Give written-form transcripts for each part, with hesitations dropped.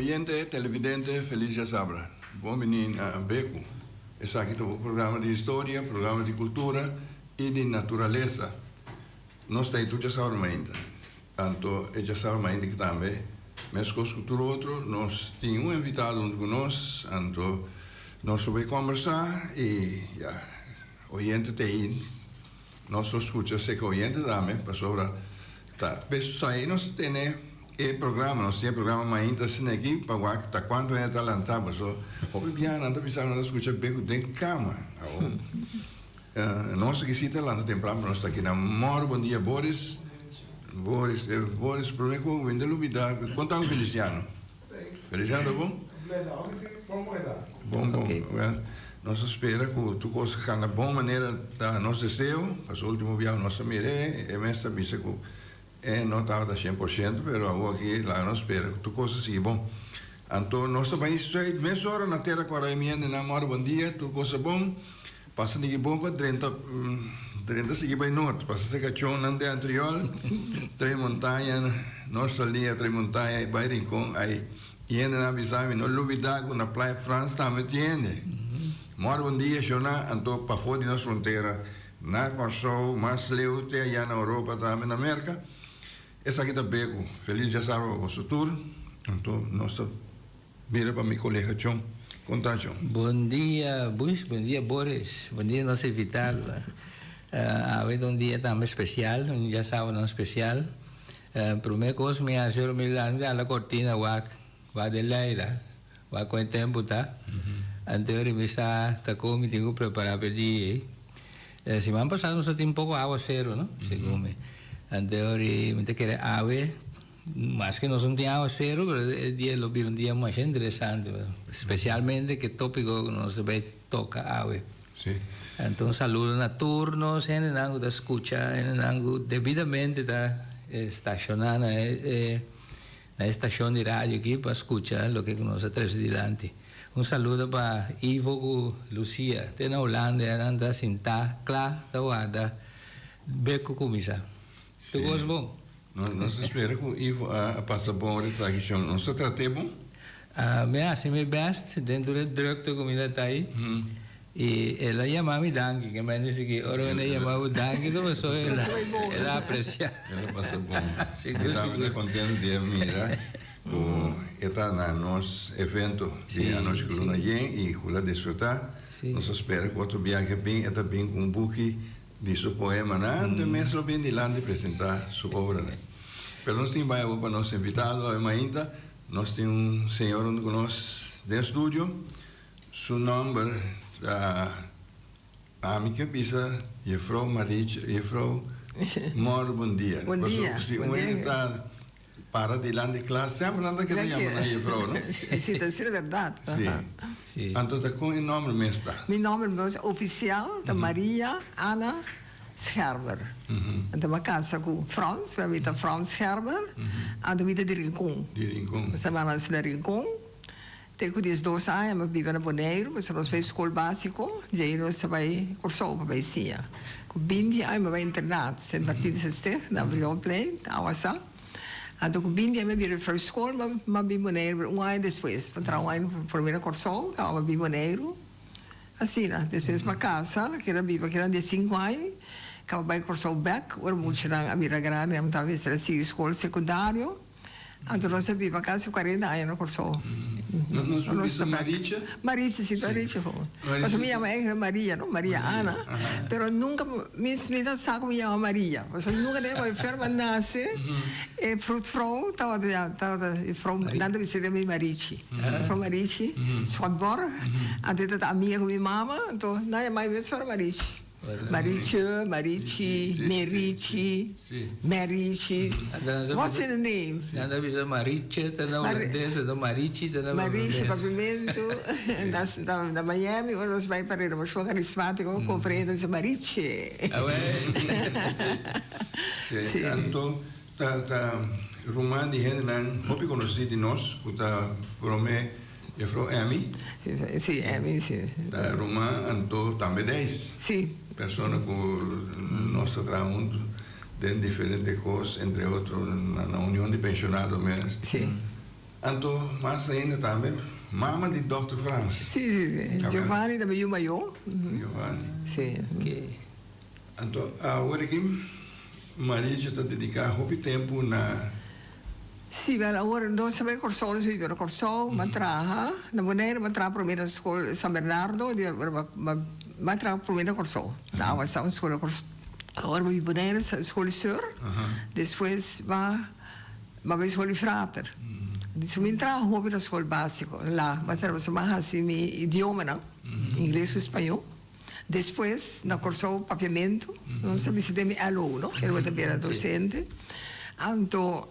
Oyente, televidente, felis djasabra. Bon bini na Beku. Esaki ta bo programa di historia, programa di kultura i di naturalesa. Nos ta ei tur djasabra mainta. Anto e djasabra mainta aki tambe, meskos ku tur otro, nos tin un invitado huntu ku nos. Anto nos lo bai kombersá i ya, oyente ta ei. Nos lo skucha seka oyente tambe, pasobra ta p'esei nos tene e programa. Nos tin e programa mainta asina aki pa wak ta kuantu hende ta lantá, pasobra hopi biaha nan ta bisa nan ta skucha be ku den kama. Awor nos aki si ta lanta tempran, pero nos ta aki na mòru. Bon dia Boris. Boris, Boris, promé ku mi ta lubidá, konta ku Feliciano. Feliciano ta bon? Bon, bon. Well, nos ta spera ku tur kos a kanda bon manera ta nos deseo. Pasobra ultimo biaha nos a mir'é, e mes ta bisa ku e no tabata shen por shento, pero awor aki laga nos spera ku tur kos a sigui bon. Anto nos ta bai straight mesora na tera kòrda e mi hendenan mòrdu bon dia, tur kos a bon. Pasa niki bon pa drenta drenta sigui bai nort pasa se kachonnan den Antriol trae montaña nos salia trae montaña i bai Rincon ai i hendenan a bisa mi no lubida ku na Playa Frans tambe tin hende mòrdu bon dia shona anto pafó di nos frontera na Kòrsou mas leu te aya na Oropa tambe na Merka esaki ta beku felis djasabra pa boso tur anto nos ta. Mira pa mi colega Chon. Con ta Chon? Bon dia Bush, bon dia Boris, bon dia nos invitado. Awe ta un dia tambe special, un djasabanan special. Prome cos mi haci ora mi lanta ala cortina wak, wak den laira, wak con e tempo ta. Anto ora mi sa ta con mi tin cu prepara pa e dia ey. Siman pasa nos a tin poco awacero no, segun mi. Anto ora mi ta kere awe. Maske nos no tin awaseru, pero e dia lo bira un dia masha interesante, spesialmente ku e topiko ku nos ta bai toka awe. Sí. Anto un saludo na tur nos hendenan ku ta skucha, hendenan ku debidamente ta stashoná na e na e stashon di radio aki pa skucha loke ku nos a trese dilanti. Un saludo pa Ivo ku Lucia, te na Hulanda ya nan ta sintá kla ta warda bek ku kuminsá. Tur kos bon? Nos ta spera ku Ivo a pasa bon ora e tragishon. Nos ta trat'é bon? Mi a hasi mi bèst den tur e drukte ku mi ta ta ei. I el a yama mi danki. Ke men disi ki ora un a yama bo danki ta pasobra el a apresiá. El a pasa bon. Sigur, sigur. Mi ta kontentu di a mira ku e ta na nos evento di Anochi ku Luna Yen i ku el a disfrutá. Nos ta spera ku otro biaha ke bin e ta bin ku un buki Di su poemanan te mes lo bin dilanti presentá su obranan. Pero nos tin bai awor pa nos invitado awe mainta. Nos tin un señor huntu ku nos den studio. Su nomber ta, ami ke bisa Jefrouw Marietje, Jefrouw Mor bon dia. Bon dia. Pasobra si un hende ta para dilanti klas semper nan ta keda yama nan jefrouw no? Si, ta si berdad. Si. Si. Anto ta kon e nomber mes ta? Mi nomber mes ofisial ta Maria Anna Schermer. Anto mi a kasa ku Frans, mi ta Frans Schermer, anto mi ta di Rincon. Di Rincon. Mi a nase na Rincon, te ku diesdos aña mi a biba na Boneiru, pasobra nos bai skol básiko, djei nos a bai Kòrsou pa bai siña. Ku binti aña mi a bai internat, Sint Martinussteeg, na Brionplein, Awasa. Anto ku binti aña mi a bira di skol, mi a bin Boneiru un aña despues. Mi a traha un aña promé na Kòrsou, kaba mi a bin Boneiru. Asina, despues mi a kasa, keda biba akinan diesinku aña, kaba bai Kòrsou bèk, ora muchanan a bira grandi, nan tabata mester a sigui skol sekundario. Anto nos a biba casi cuarenta aña na Corsou. Nos por bisa Maricha? Maricha, si, Maricha. Pasobra mi yama eigenlijk Maria, no? Maria Ana. Pero nunca, mi mi ta sa cu mi yama Maria. Pasobra nunca den mi enferma nace, e vroedvrouw tabata ya, tabata juffrouw, nan ta bisa den mi Marichi. Juffrouw Marichi Schotborg. Anto e tabata amiga cu mi mama, anto nan yama mi mesora Marichi. Marietje, Marichi, Merichi, Merichi. What's in a name? Nan ta bisa Marietje ta na Holandes, anto Marichi ta na Marichi Papiamentu. Na Miami ora nos bai pa Renovacion Carismatico conferencia ta bisa Marietje. Si, anto ta ruman di hendenan hopi conoci di nos cu ta prome. Juffrouw Emmy. Sí, Emmy, sí. Ta ruman anto tambe Deis. Sí. Persona ku nos ta traha huntu den diferente kos, entre otro na Union di Pensionado mes. Sí. Anto mas ainda tambe mama di Dòkter Frans. Si, si, si. Giovanni ta mi yu mayó. Giovanni. Si. Anto awor aki Marietje ta dediká hopi tempu na. Si, wèl awor nos ta bai Kòrsou, nos biba na Kòrsou, m'a traha na Bonaire, m'a traha promé na skol San Bernardo, di m'a traha promé na Kòrsou, na awa sta un skol na Kòrsou, awor m'a biba Bonaire, skol di sùr, despues m'a m'a bai skol di frater, so mi traha hopi na skol básiko, la m'a traha pasobra m'a hasi mi idiomanan, ingles ku spañó. Despues na Kòrsou papiamentu, nos ta bisa den mi LO no, e lo ta bira docente. Anto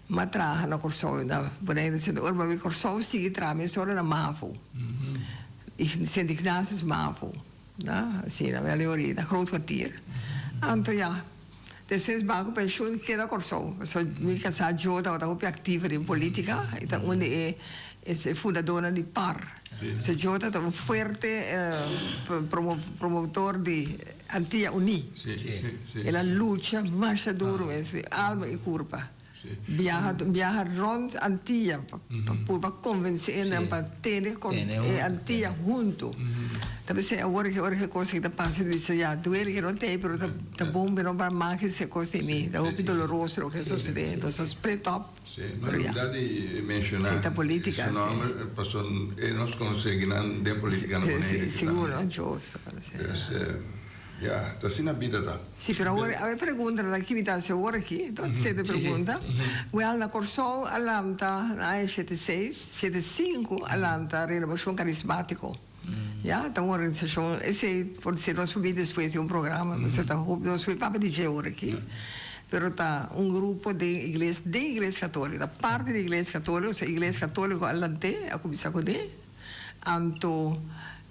m'a traha na Kòrsou na Bonaire Center. Ora m'a bin Kòrsou sigui traha mesora na Mavo, Sint Ignatius Mavo, na asina Wèl na Groot Kwartier. Anto ya, despues ban ku penshun keda Kòrsou. Pasobra mi kasá Joe tabata hopi aktivo den politika, e ta un di e fundadónan di par. Señor ta un fuerte promotor di Antia Uní. El a lucha masha duro mes di alma i kurpa. Biaha biaha rònt Antia pa purba konvensé nan pa tene e Antia huntu. Ta p'esei awor ki ora ki kos aki ta pasa mi bisa ya duele ki no t'ei pero ta bon pa no make esei kos ei mi. Ta hopi doloroso loke a sosodé. Nos a split up. Sí, no lubida di menciona Sí, ta politica, su nomber, pasobra e nos conoce nan den politica na Bonaire. Sí, sigur, no, George. Dus, ya, ta asina bida ta. Sí, pero awor, awor e pregunta ta ki mi ta haci awor aki, ta sete pregunta. Wel, na Corsou a lanta na aña shete seis, shete sinku a lanta Renovacion Carismatico. Ya, ta un organisacion, esey por ser nos por bin despues di un programa, nos ta hopi, nos por papia di dje ora aki, pero ta un grupo den igles, den igles catolico, ta parti di igles catolico, osea igles catolico a lant'é, a cuminsa cun'é, anto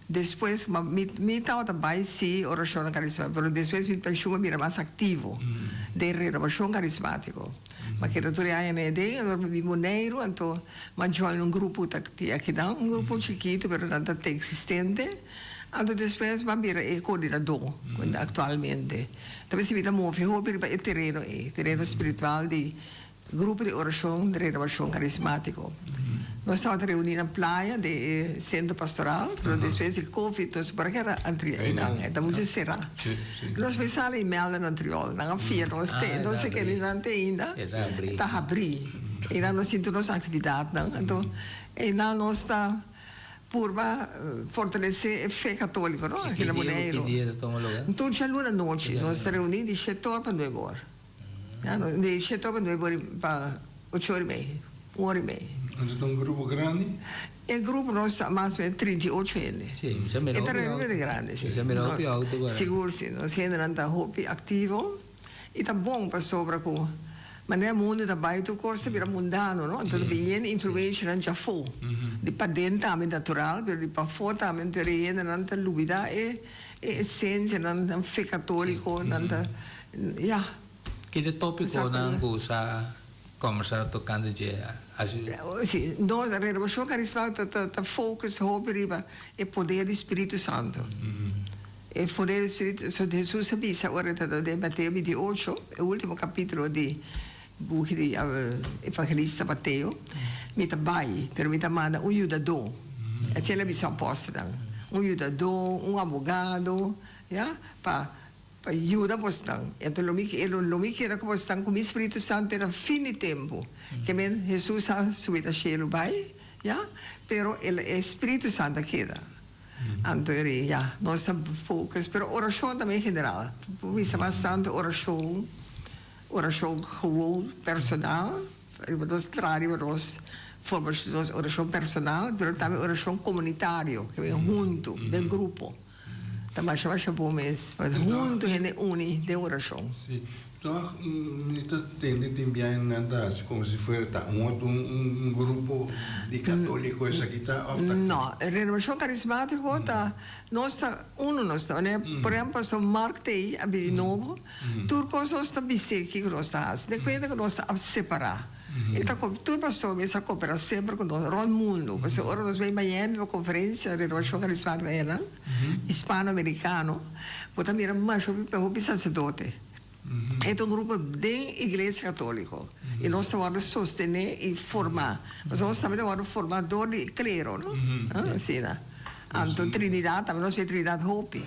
despues ma mi mi tabata bay si oracionnan carismatico, pero despues mi pension a bira mas activo den renovacion carismatico. Ma keda tur e aña na e den, anto mi bin Boneiru, anto m'a join un grupo ta di akinan, un grupo chikitu pero nan ta existente, anto despues m'a bira e coordinador actualmente. Ta mester mi ta move hopi riba e tereno ei, tereno spiritual di grupo di oracion di Renovacion Carismatico. Nos tabata reuni na playa den e centro pastoral, pero despues di covid nos por a keda einan, e ta mucho cera. Nos por sali i melda na Antriol, nan a fia nos te, nos a keda einan te ainda, ta habri. Einan nos tin tur nos actividadnan, anto einan nos ta purba fortalece e fe catolico, no, aki na Boneiru. Tur djaluna anochi nos ta reuni di shete or pa nuebe or. Di shete ora pa nuebe ora pa ocho ora i mei, un ora i mei. Anto ta un grupo grandi? E grupo nos ta mas o menos 38 hende. Sí, mi sa mira E ta hopi auto. realmente grandi, sí. Mi sa mira hopi auto por ahí. Sigur sí, nos hendenan ta hopi aktivo i ta bon pasobra ku manera mundu ta bai tur kos ta bira mundano, no? Anto ta bin yen influenshanan djafó, di paden tambe natural, pero di pafó tambe anto e hendenan ta lubida e E esencia nan nan fe catolico nan ta ya. Ki ta topiconan cu sa combersa tocante dje asi? Si, nos Renovacion Carismática ta ta focus hopi riba e poder di Spiritu Santo. E poder di Spiritu so Jesus a bisa ora e ta den Mateo 28, e ultimo capitulo di buki di evangelista Mateo, Mi ta bai, pero mi ta manda un yudadó. Asina el a bisa su apòstelnan, un yudadó, un abogado, ya, pa pa yuda bosnan. Enton lo mi lo mi keda ku bosnan ku mi Spiritu Santu te na fin di tempu. Ke men Hesus a subi na shelu bai, ya, pero el e Spiritu Santu a keda. Anto e rei, ya, nos ta focus, pero orashon tambe en general. Por bisa mas tantu orashon. Orashon gewoon personal, riba nos traha riba nos forma nos orashon personal, pero tambe orashon komunitario, ke ben huntu, den grupo. Ta masha masha bon mes, pa huntu hende uni den orashon. Sí, tòg mi ta tende tin biaha nan ta hasi komo si fuera ta un otro un grupo di katoliko esaki ta òf ta. No, Renovacion Karismatiko ta nos ta uno nos ta, manera por ehempel Pastor Mark t'ei a bini nobo. Tur kos nos ta bis'é kiko nos ta hasi. Den kuenta ku nos ta separá. E ta tur pastor mes a koperá semper ku nos rònt mundu. Pasobra ora nos bai Miami pa konferensia Renovacion Carismática einan, hispanoamericano, bo ta mira masha hopi hopi saserdote. E ta un grupo den Iglesia Católico y nos ta wordo sostene y forma. Pasobra nos tambe ta wordo forma door di clero, no? Asina. Anto Trinidad tambe nos mira Trinidad hopi.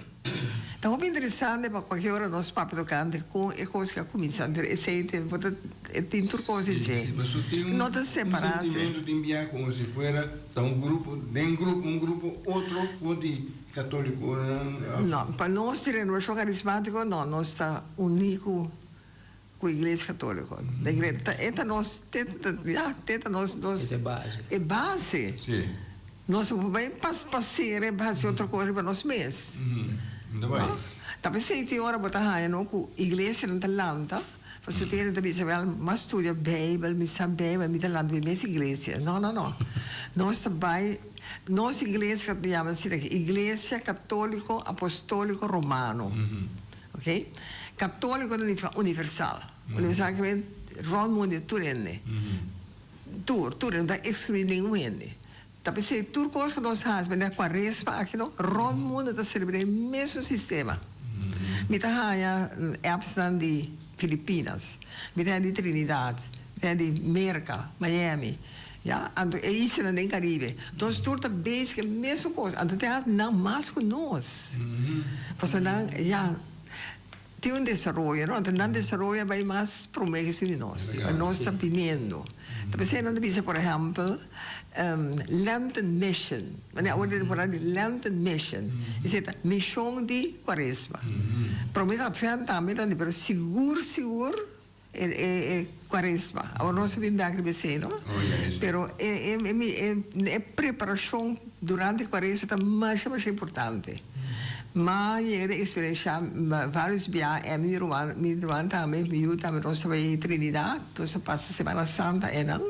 Ta hopi interesante pa cualkier ora nos papia tocante con e cos ke a cuminsa. Anto esey te por ta e tin tur cos den dje. Sí, pasobra tin un No ta separa un sentimento tin bia como si fuera ta un grupo den grupo un grupo otro for di Catoliconan. No, pa nos di Renovacion Carismatico no, nos ta uni cu cu Iglesia Catolico. E ta nos, ya, te ta nos, nos. E base. E base. Sí. Nos no por bai pas pasera y haci otro cosa riba nos mes. No ta bai. Ta p'esey tin ora bo ta haya no cu iglesianan ta lanta, pasobra tin hende ta bisa, wel, m'a studia Bijbel, mi sa Bijbel, mi ta lanta mi mes iglesia. No, no, no. Nos ta bai, nos iglesia ta yama asina, Iglesia Catolico Apostolico Romano. Ok? Católico ta nifica universal. Universal ke men rond mundo tur hende. Tur, tur, no ta exclui ningun hende. Ta p'esei tur cos cu nos haci manera cuaresma aki no, rond mundo ta celebra e mesun sistema. Mi ta haya appsnan di Filipinas, mi ta haya di Trinidad, mi ta haya di Merca, Miami, ya, anto e islanan den Caribe. Nos tur ta bezig e mesun cos, anto te haci nan mas cu nos. Pasobra nan, ya, tin un desaroyo, no? Anto nan desaroyo a bai mas prome cu di nos. Nos ta biniendo. Ta p'esei nan ta bisa, por ehempel, Lenten Mission. Manera awor den temporada di Lenten Mission. Esei ta mision di Cuaresma. Prome cu Advent tambe nan di, pero sigur sigur E e cuaresma. Awor nos a bin bek riba esei, no? Pero e e e preparacion durante cuaresma ta masha masha importante. Ma yega di experiencia varios bia, ami mi ruman, mi ruman tambe, mi yu tambe, nos ta bai Trinidad, nos a pasa Semana Santa einan.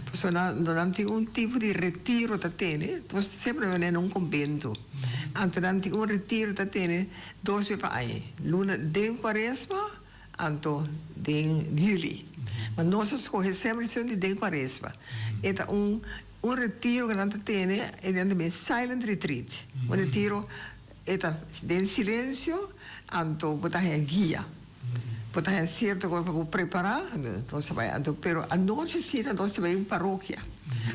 Pasobra nan nan tin un tipo di retiro ta tene, nos semper a na un convento. Anto nan tin un retiro ta tene dos bia pa aña, luna den cuaresma. Anto den juli. Ma nos a scoge semper esun di den cuaresma. E ta un un retiro cu nan ta tene, e nan ta bin silent retreat. Un retiro e ta den silencio, anto bo ta haña guia. Bo ta haña cierto cos pa bo prepara, nos ta bai. Anto pero anochi asina nos ta bai un parokia.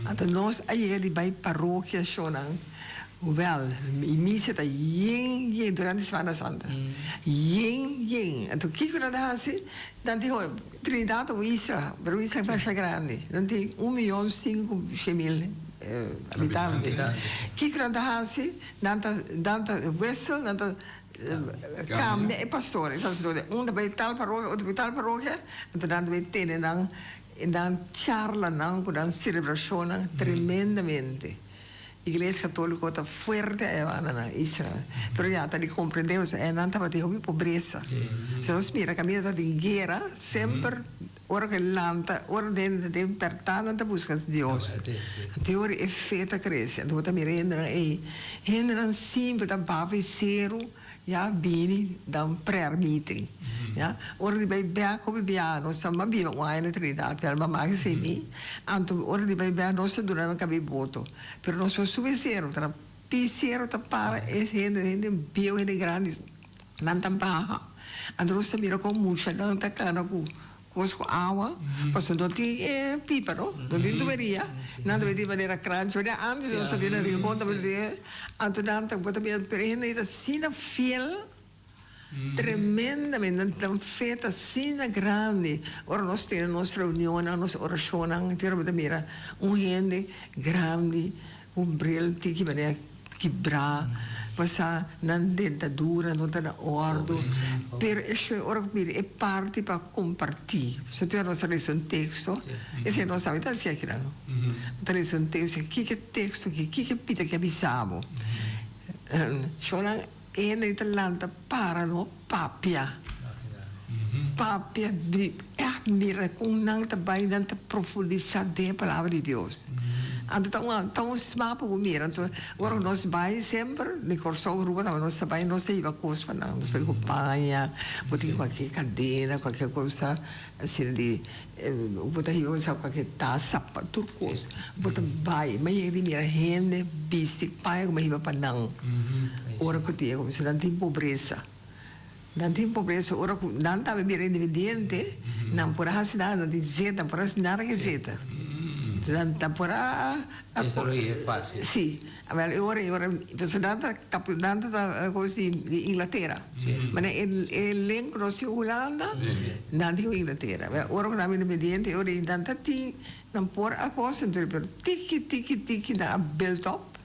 Anto nos a yega di bai parokia shownan. Wel, mi misa ta yen yen durante Semana Santa. Yen yen. Anto kiko nan ta hasi? Nan tin hopi. Trinidad ta un isla, pero un isla masha grandi. Nan tin un miyon sinku shen mil habitante. Kiko nan ta hasi? Nan ta nan ta wissel, nan ta kambia e pastor, e saserdote. Un ta bai tal parokia, otro ta bai tal parokia. Anto nan ta bai tene nan nan charlanan ku nan selebrashonnan tremendamente. Iglesia Católico ta fuerte aya banda na Israel. Pero ya ta di comprende pasobra enan tabatin hopi pobresa. Si nos mira caminda ta tin guera, semper ora cu lanta, ora den ta den perta nan ta busca Dios. Anto ora e fe ta crece. Anto bo ta mira hendenan ey, hendenan simpel ta bafa e ceru. Ya bini dan prayer meeting ya ora di bai bek hopi bia nos ta biba un aña na Trinidad pero mama a hesei mi anto ora di bai bek nos ta duna nan kabei boto pero nos por subi e sero ta pi sero ta para e hende hende bieu hende grandi nan ta baha anto nos ta mira kon muchanan ta kana ku Kos ku awa, pasobra no tin e pipa no, no tin tuberia, nan ta bini di manera kranchi, manera antes nos ta bini na Rincon ta bini, anto nan ta bo ta mira pero e hende ta asina fiel, tremendamente, nan nan fe ta asina grandi, ora nos tene nos reunionnan, nos orashonnan, te ora bo ta mira un hende grandi ku un bril tiki manera Kibrá, pasá nan dentadura no ta na òrdu, pero e shoi ora ku bini e parti pa kompartí. Pasobra nos ta lesa un teksto, esei nos tambe ta hasi akinan. Nos ta lesa un teksto, kiko e teksto aki, kiko e pita aki a bisa bo? Shownan hende ta lanta para no papia, papia di ègt mira kon nan ta bai, nan ta profundisá den e palabra di Dios. Anto ta un ta un smak pa bo mira. Anto ora ku nos bai semper di Kòrsou Aruba tambe nos ta bai nos ta hiba kos pa nan. Nos bai ku paña, bo tin kualke kadena, kualke cosa asina di bo ta hiba sa kualke tasa, tur kos. Bo ta bai, mi a yega di mira hende bisti paña ku mi a hiba pa nan ora ku tin, nan tin pobresa. Nan tin pobresa ora ku nan tambe bira independiente, nan por a hasi nada, nan tin zeta, nan por a hasi nada ku e zeta. Nan nan por a Eso lo e fácil. Sí. Awel e ora e ora pasobra nan ta kap nan ta ta kos di di Inglatera. Manera e e link ku nos tin Hulanda, nan tin ku Inglatera. Awel ora ku nan bira independiente e ora ei nan ta tin nan por a kos pero tiki tiki tiki nan a build up,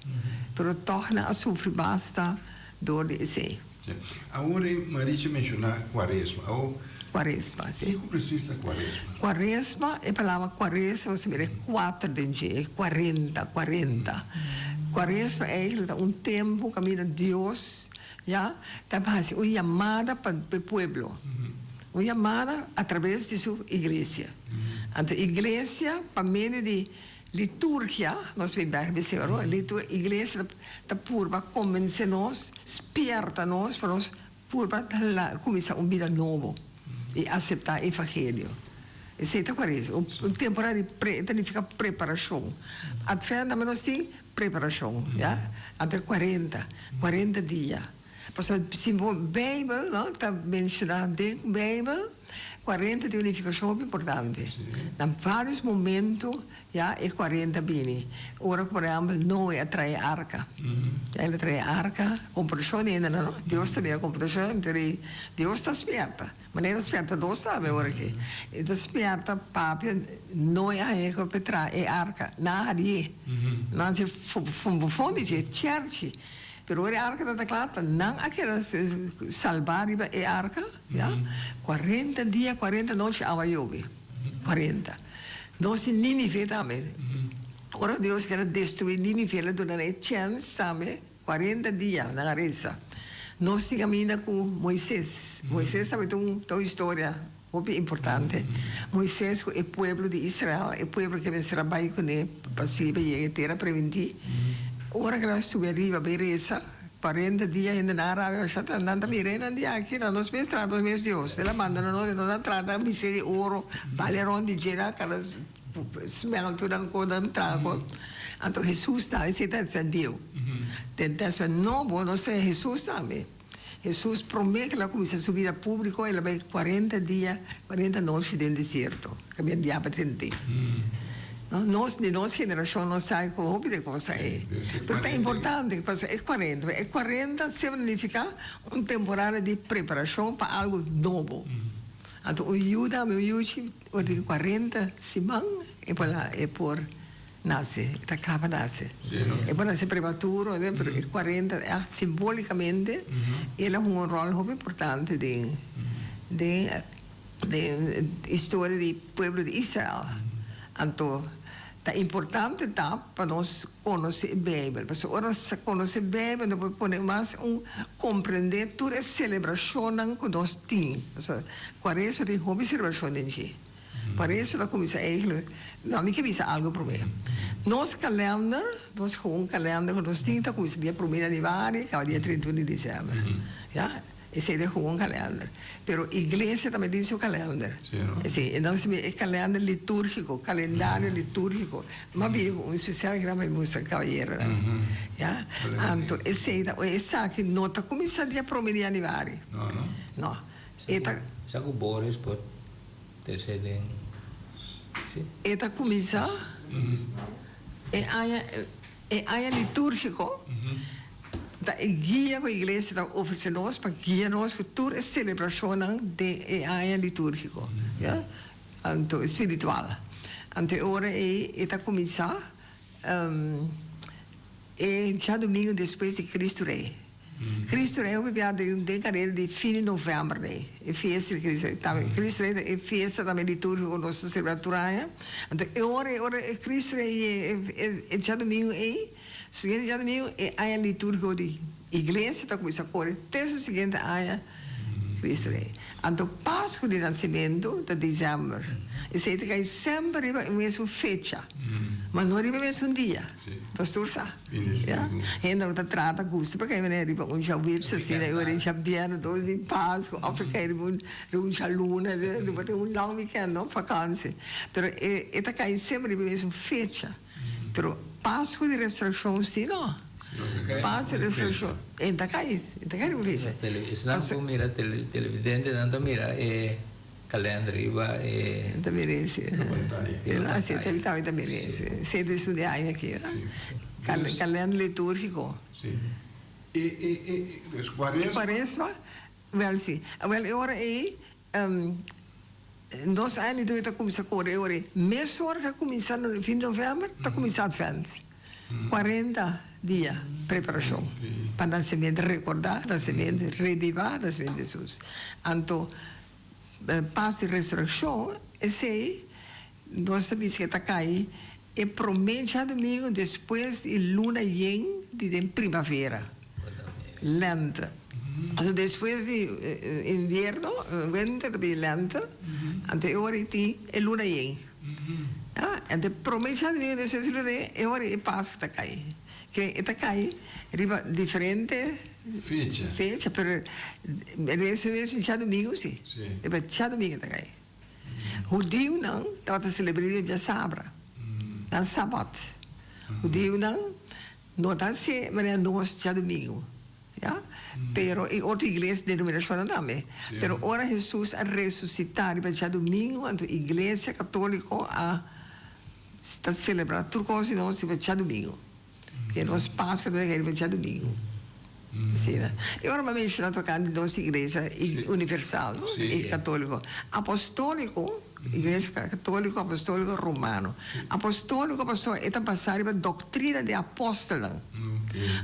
pero tòg nan a sufri basta dor di esei. Sí. Awor e Marichi menshoná kuaresma. Awor, Kuaresma, sí. Kiko presis ta kuaresma? Kuaresma, e palabra kuaresma si mira e kuater den dje, e kuarenta, kuarenta. Kuaresma eigenlijk ta un tempu kaminda Dios, ya, ta hasi un yamada pa e pueblo. Un yamada atraves di su iglesia. Anto iglesia pa medio di Liturgia, nos bin bek bisa oro, litur iglesia ta purba konbensé nos, spierta nos pa nos purba kuminsá un bida nobo i aseptá evangelio. Esei ta kuaresma, un temporada di pre ta nifiká preparashon. Atvènt tambe nos tin preparashon, ya, anto e kuarenta, kuarenta dia. Pasobra si bo Beibel no ta menshoná den Beibel kuarenta tin un nifikashon hopi importante. Na vários momento ya e kuarenta bini. Ora ku por ehèmpel Noe a traha e arka. El a traha e arka, komparashon di hende no. Dios ta mira komparashon anto rei Dios ta spierta. Manera ta spierta nos tambe ora aki. E ta spierta papia Noe a haña ku pa traha e arka. Nan a harié. Nan a hasi bofon di dje, chèrchi. Pero ora e arka tabata kla, ta nan a keda salbá riba e arka, ya, kuarenta dia, kuarenta nochi awa yobe. Kuarenta. Nos di Nínive tambe. Ora Dios keda destruí Nínive, el a duna nan e chèns tambe, kuarenta dia nan a resa. Nos tin kaminda ku Moises. Moises tambe ta un ta un historia Hopi importante. Moises ku e pueblo di Israel, e pueblo ke mester a bai kuné pa sirbi pa yega e tera primintí, ora ku nan a subi ariba bai resa, kuarenta dia hende nan a rabia masha ta nan ta mira e nan di aki, nan nos mes traha nos mes Dios. El a manda nan nos, nan a traha nan bisé di oro, bale rond di dje, nan a kada smèl tur nan kos nan traha kos. Anto Hesus tambe, esei ta Testament Bieu. Den Testament Nobo nos tin Hesus tambe. Hesus promé ku el a kuminsá su bida públiko, el a bai kuarenta dia, kuarenta nochi den desierto, kaminda diabel tent'é. Nos di nos generashon no sa ku hopi di e kos ei, pero ta importante pasobra e kuarenta, e kuarenta semper ta nifiká un temporada di preparashon pa algu nobo. Anto un yu tambe, un yuchi ora tin kuarenta siman e por e por. Nase, e ta kaba nase. E por nase prematuro, pero e kuarenta ègt simbolikamente el a hunga un ròl hopi importante den den den historia di pueblo di Israel. Anto ta importante ta pa nos konosé e Beibel, pasobra ora nos konosé Beibel nos por pone mas un komprendé tur e selebrashonnan ku nos tin. Pasobra kuaresma tin hopi selebrashon den dje. Pareso ta cuminsa eigenlijk, no mi ke bisa algo prome. Nos kalender, nos gewoon kalender cu nos tin ta cuminsa dia prome di januari caba dia 31 di december. Ya, esey ta e gewoon kalender. Pero iglesia tambe tin su kalender. Si, e nos tin e kalender liturgico, calendario liturgico. M'a bini cu un special gran pa mi mustra caballeronan. Ya, anto esey ta, esaki no ta cuminsa dia prome di januari. No. E ta. Sa cu Boris por Tercer den si. E ta cuminsa e aña e aña liturgico ta e guia cu iglesia ta ofrece nos pa guia nos cu tur e celebracionnan den e aña liturgico ya anto spiritual anto e ora ey e ta cuminsa e djadomingo despues di Cristo Rey. Cristo Rey hopi bia den den kareda di fin di novèmber nei e fiesta di Cristo Rey tambe Cristo Rey ta e fiesta tambe litúrgiko ku nos ta selebrá tur aña anto e ora e ora e Cristo Rey yega e e djadumingu ei siguiente djadumingu e aña litúrgiko di iglesia ta kuminsá kore te su siguiente aña Cristo Rey anto Pasku di Nasimentu ta desèmber esei ta kai semper riba e mesun fecha ma no riba e mesun dia nos tur sa. Ya, hende lo ta trata gusta pa kai manera riba un djaweps asina i ora e djabièrnè dos di Pasku òf e kai riba un riba un djaluna riba un long weekend no vakansi pero e e ta kai semper riba e mesun fecha pero Pasku di Resurekshon si no. Pasku di Resurekshon e ta kai, e ta kai riba fecha. Esnan ku mira televidentenan ta mira e kalender riba e. Ta mira ese. Si, e ta mira ese. Si, ta estudia aña aki. Kalender litúrgiko. Si. E, e, e, dus kuaresma. Kuaresma, wèl si. Wèl e ora ei Nos aña ta kuminsá kore e ora ei. Mesora ku a kuminsá na fin di novèmber ta kuminsá atvènt. 40 dia preparashon pa nasementu, rekordá nasementu, rebibá nasementu di Hesus. Anto Pas di Resurekshon esei nos ta bisa ke ta kai e promé djadumingu despues di luna yen di den primavera, lènte. Anto despues di invierno, winter ta bini lènte, anto e ora ei tin e luna yen. Anto e promé djadumingu despues di luna yen e ora ei e Pasku ta kai. Ke e ta kai riba diferente fecha, pero e djadumingu si, riba djadumingu e ta kai. Hudiunan tabata selebrá e djasabra, nan sabat. Hudiunan no ta hasié manera nos djadumingu, ya. Pero e otro iglesia, denominashonnan tambe. Pero ora Hesus a resusitá riba djadumingu, anto iglesia katóliko a ta selebrá tur kos di nos riba djadumingu. Ke nos Pascua ta riba djadumingu. Asina. E ora mi a menciona tocante nos iglesia universal, no? E catolico. Apostolico, iglesia catolico apostolico romano. Apostolico pasobra e ta basa riba doctrina di apostelnan.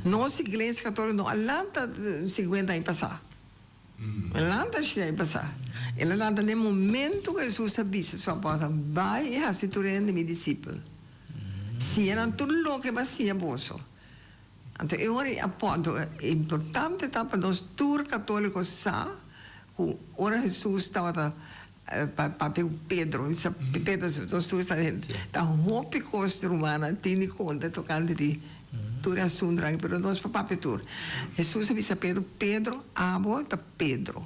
Nos iglesia catolico no a lanta cincuenta aña pasa. El a lanta asina e pasá. El a lanta na e momento ku Hesus a bisa su apòstelnan, Bai i hasi tur hende mi disipel. Siña nan tur loke mi a siña boso. Anto e ora e apòstel, importante ta pa nos tur katóliko sa ku ora Hesus tabata papia ku Pedro, bisa Pedro, nos tur sa ta hopi kos rumannan tin di konta tokante di tur e asuntunan aki, pero nos por papia tur. Hesus a bisa Pedro, Pedro, abo ta Pedro.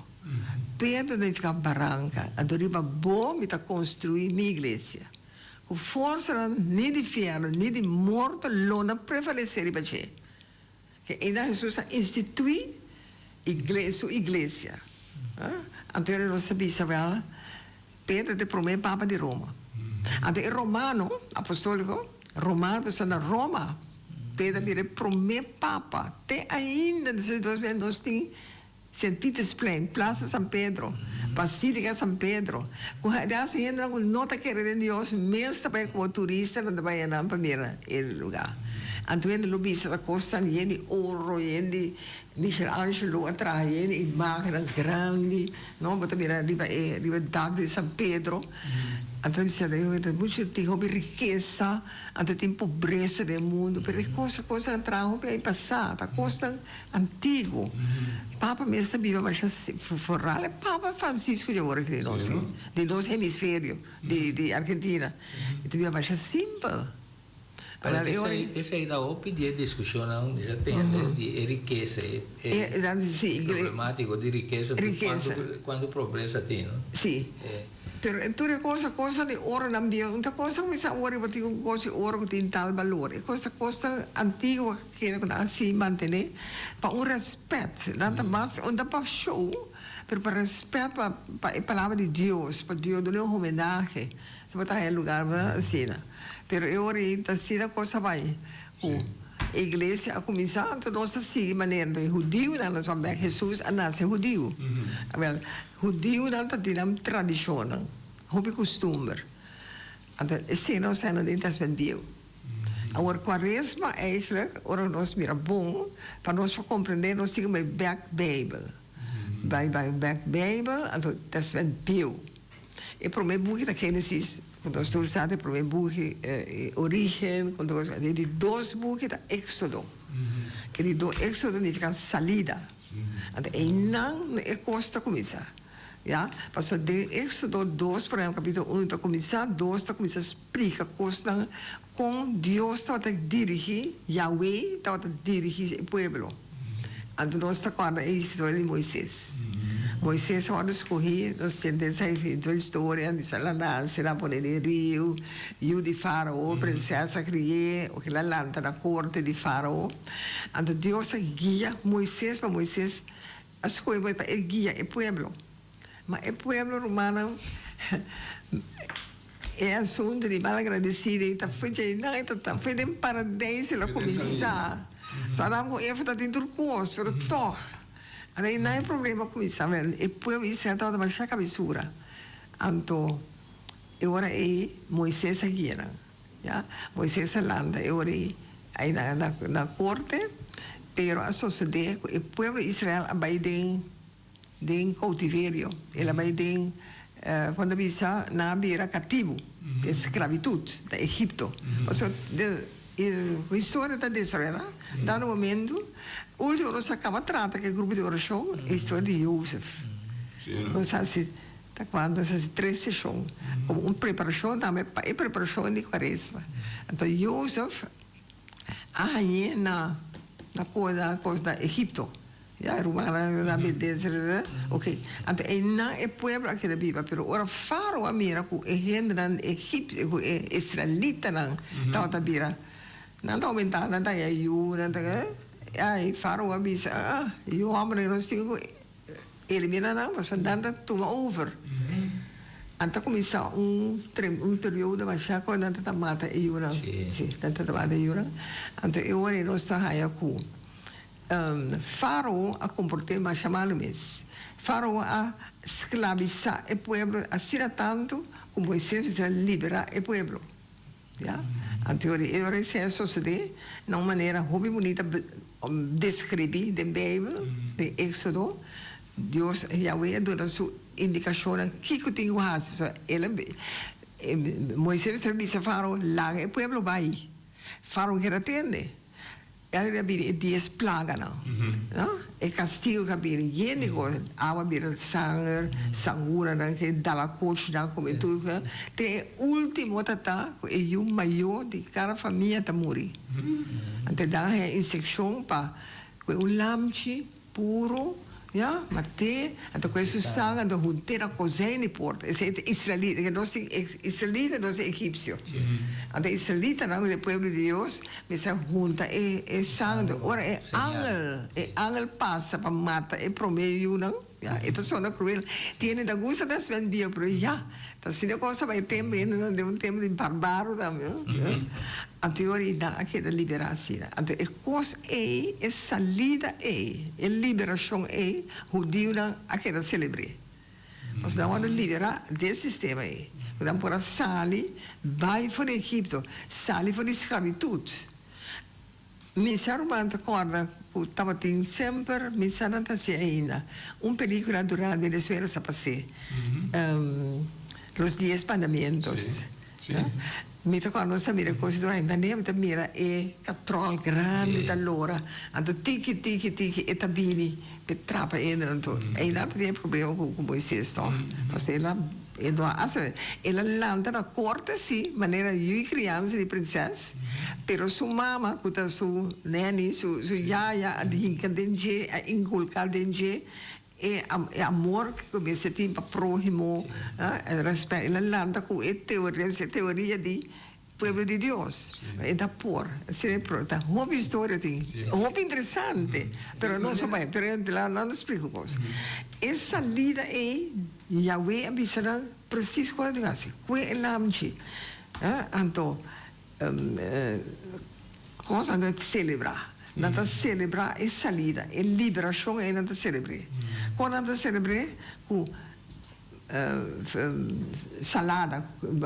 Pedro ta nifiká baranka. Anto riba bo mi ta konstruí mi iglesia. Ku forsanan ni di fièrnu ni di morto lo no prevalesé riba dje. Ke einan Hesus a instituí su iglesia. Anto ora nos ta bisa, wèl, Pedro ta e promé papa di Roma. Anto e romano, apostóliko, romano pasobra na Roma Pedro a bira e promé papa. Te ainda nos tin Sint Pietersplein, Plaza San Pedro, Basílica San Pedro, ku ademas e hendenan ku no ta kere den Dios mes ta bai komo turista nan ta bai anan pa mira e lugá. Anto hende lo bisa ta kosnan yen di oro, yen di Michelangelo a traha yen di imágennan grandi, no, bo ta mira riba e riba e dak di San Pedro. Anto mi bisa ta muchu tin hopi rikesa, anto tin pobresa den mundu, pero e kos e kosnan a traha hopi aña pasá, ta kosnan. Antiguo. Papa mes ta biba masha foral e Papa Francisco di awor aki di nos, di nos hemisferio, di di Argentina. E ta biba masha simpel. Pero esei, esei ta hopi di e discusionnan mi sa tende di e rikesa, e e problematico di rikesa, cuanto cuanto pobresa tin, no? Si. Pero e tur e cosa, cosa di oronan bieu, un ta cosa cu mi sa awor riba tin un cos di oro cu tin tal balor. E cosa ta cosa antiguo. Kere ku nan a sigui mantené pa un rèspèt. Nan ta mas, un ta pa show, pero pa rèspèt pa pa e palabra di Dios, pa Dios dun'é un homenahe. Si bo ta haña lugar asina. Pero e ora ei ta asina kos a bai ku e iglesia a kuminsá, anto nos ta sigui manera e hudiunan nos ban bèk. Hesus a nase hudiu. Awèl, hudiunan ta tin nan tradishonnan, hopi kustumber. Anto esei nos ta haña den Tèstamènt Bieu. Awor cuaresma eigenlijk ora nos mira bon pa nos por comprende nos tin cu bay bek bijbel bay bay bek bijbel anto testament bieu e prome buki ta genesis cu nos tur sa ta e prome buki origen con tur cos e di dos buki ta exodo e di dos exodo nifica salida anto eynan e cos ta cuminsa. Ya, pasobra den Éxodo dos, por ehempel, capítulo uno ta cuminsá, dos ta cuminsá splica cosnan con Dios tabata dirigí, Yahweh tabata dirigí e pueblo. Anto nos ta corda e historia di Moises. Moises a wòrdu skohí, nos tende esei den historia, bisa el a nase, el a pone den riu, yu di Fárao, prinsesa a kri'é, oke el a lanta na korte di Fárao. Anto Dios a guia Moises pa Moises a skohe pa e guia e pueblo. Ma e pueblo, rumannan, e asuntu di malagradesido ei ta fo'i djei nan, e ta fo'i den Paradijs el a kuminsá. So Adam ku Eva ta tin tur kos, pero tòg, anto einan e problema a kuminsá. Wèl, e pueblo Israel tabata masha kabesura. Anto e ora ei Moises a guia nan. Ya, Moises a lanta e ora ei ai na korte, pero a sosodé ku e pueblo Israel a bai den. Den koutiverio, el a bai den, kon ta bisa, nan a bira katibu, den sklabitut na Egipto. Pasobra den e historia ta desaroyá, dado momento, ultimo nos a kaba trata ku e grupo di orashon, e historia di Jozef. Nos a hasi, ta kuantu, nos a hasi tres seshon, komo un preparashon tambe pa e preparashon di kuaresma. Anto Jozef a hañ'é na na kos na Egipto. Ya, rumannan na bendé, ok. Anto einan e pueblo a keda biba, pero ora Fárao a mira ku e hendenan egipsio, ku e israelitanan tabata bira, nan ta oumentá, nan ta haña yu, nan ta, ai, Fárao a bisa, ah, yu hòmbernan nos tin ku eliminá nan, pasobra nan ta tuma over. Anto a kuminsá un un periodo masha ku nan ta mata e yunan. Sí, nan ta mata e yunan. Anto e ora ei nos ta haña ku. Fárao a komport'é masha malu mes. Fárao a sklabisá e pueblo asina tantu ku Moisés mester a liberá e pueblo. Ya. Anto e ora esei a sosodé na un manera hopi bunita deskribí den Beibel, den Éksodo. Dios, Yahweh, a duna su indikashonnan kiko tin ku hasi. So, el a, Moisés mester a bisa Fárao, Laga e pueblo bai. Fárao kier a tende. El a bini e dies plaganan, no? E kastigo ku a bini yen di kos, awa a bira sanger, sanguranan ke dalakochinan kome tur, te e ultimo ta ta ku e yu mayó di kada famia ta muri. Anto nan a haña instrukshon pa ku un lamchi Puro, ya, mat'é, anto ku e su sanger, anto hunt'é na kozijn di porta. Esei ta israelita, ke nos tin israelita, nos tin egipsio. Anto e israelitanan ku ta e pueblo di Dios mester hunta e e sanger. Anto ora e angel, e angel pasa pa mata e promé yunan, ya, e ta sona kruel. Tiene ta gusta ta spend bia, pero ya, ta asina kos ta bai tempu, hendenan den un tempu di barbaro tambe, no. Anto e ora ei nan a keda liberá asina. Anto e kos ei, e salida ei, e liberashon ei, hudiunan a keda selebr'é. Pasobra nan wòrdu liberá di e sistema ei, ku nan por a sali bai for di Egipto, sali for di sklabitut. Mi sa ruman ta kòrda ku tabatin semper, mi sa nan ta hasi ainda, un pelíkula durá Venezuela sa pas'é, Los Diez Mandamientos. Mi ta kòrda nos ta mira e kos durá i manera mi ta mira e katròl grandi ta lora, anto tiki tiki tiki e ta bini p'e trapa hende anto einan ta tin e problema ku Moises tòg, pasobra el a E no a hasi, el a lanta na korte si, manera yu i kriansa di prinses, pero su mama ku ta su neni, su su yaya a hinka den dje, a inkulká den dje e e amor ku mester tin pa próhimo, e rèspèt. El a lanta ku e teoria, e teoria di Pueblo di Dios. E ta por. Asina e pro. Ta hopi historia tin. Hopi interesante. Pero nos no bai. Pero la nan ta splika cos. E salida ei, Yahweh a bisa nan precies con nan tin haci. Cue e lamchi. Anto, cos nan ta celebra. Nan ta celebra e salida. E liberacion ei nan ta celebre. Con nan ta celebre? Cu. Salada, con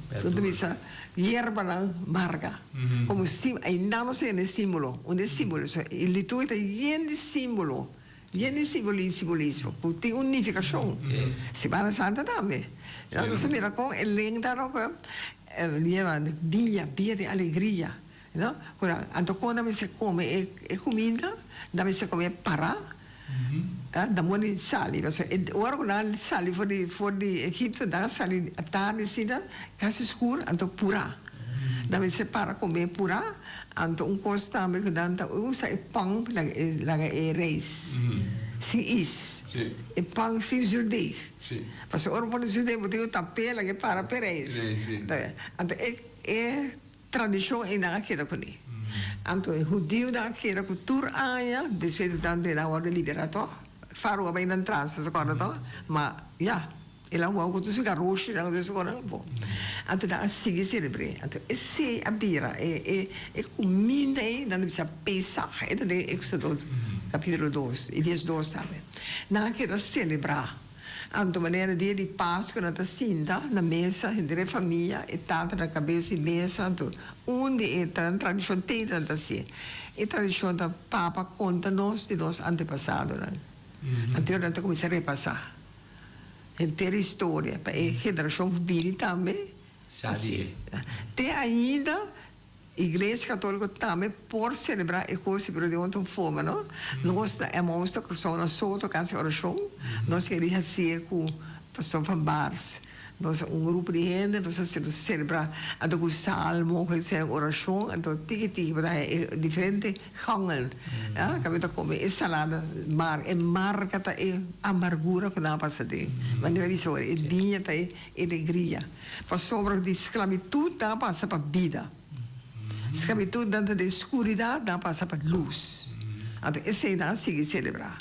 ta bisa yerbanan marga, como ainda nos tene simbolo, un di e simbolo, e liturgia ta yen di simbolo, yen di simbolismo cu tin un nificacion, Semana Santa tambe, nos ta mira con e lengta yema dia, dia di alegria. No? Ku nan, anto kon nan mester kome e e kuminda? Nan mester kome pará, ah, nan por ni sali. Pasobra e ora ku nan a sali for di for di Egipto, nan a sali atardi asina, kasi skur, anto purá. Nan mester para kome purá. Anto un kos tambe ku nan ta usa e pan laga e laga e reis sin is. Si. E pan sin zuurdeeg. Si. Pasobra ora bo pone zuurdeeg bo tin ku tap'é laga e para pereis. Si, si. Anto e e tradishon einan a keda kuné. Anto e hudiunan a keda ku tur aña despues di nan a wòrdu liberá tòg. Faro a bai nan tras, bo sa kòrda tòg? Ma ya. El a wou ku tur su garoshinan ku su konan bo. Anto nan a sigui selebr'é. Anto esei a bira e e e kuminda ei, nan ta bisa Pesach, e ta den Éxodo kapítulo dos i 12 tambe. Nan a keda selebrá. Anto manera dia di Pasku nan ta sinta na mesa henter e famia, e tata na kabes di mesa, anto un di e tradishon te nan ta hasié. E tradishon ta papa konta nos di nos antepasadonan. Anto nan ta kuminsá repasá. Henter historia pa e generashon ku bini tambe hasié. Te ainda Iglesia Katoliko tambe por selebrá e kos pero den otro forma no. Nos na Emmaus ta Kòrsou na Soto kasi orashon nos kere hasié ku Pastor Van Baars. Nos un grupo di hende nos a selebrá anto ku salmo ku esei orashon anto tiki tiki bo ta haña e diferente Gangel, ya, kaminda ta kome e salada mar, e marka ta e amargura ku nan a pasa den. Manera mi bisa ora, e biña ta e alegria. Pasobra di sklabitut nan a pasa pa bida. Sklabitut nan ta den skuridat, nan a pasa pa lus. Anto esei nan a sigui selebrá.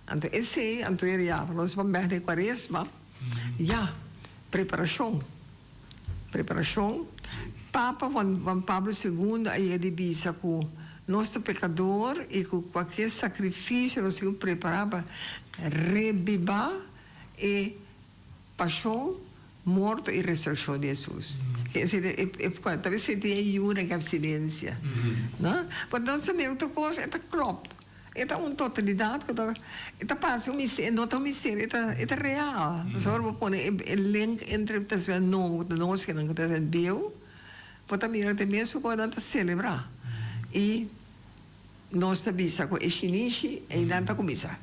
Anto esei, anto e ya, nos ban bèk den kuaresma, ya, preparashon. Preparashon, Papa Juan Pablo Segundo a yega di bisa ku nos ta pekador i ku kualke sakrifisio nos tin ku prepará pa rebibá e pashon, morto i resurekshon di Hesus. Ta bisa tin e yuna ku apstinensia, no? But nos ta mira tur kos e ta klòp. E ta un totalidat ku ta e ta parse un misterio, no ta un misterio, e ta e ta real. Pasobra ora bo pone e e link entre Testament Nobo ku ta nos kinan ku Testament Bieu, bo ta mira ku ta e mesun ku nan ta selebrá. I nos ta bisa ku e shinishi einan ta kuminsá,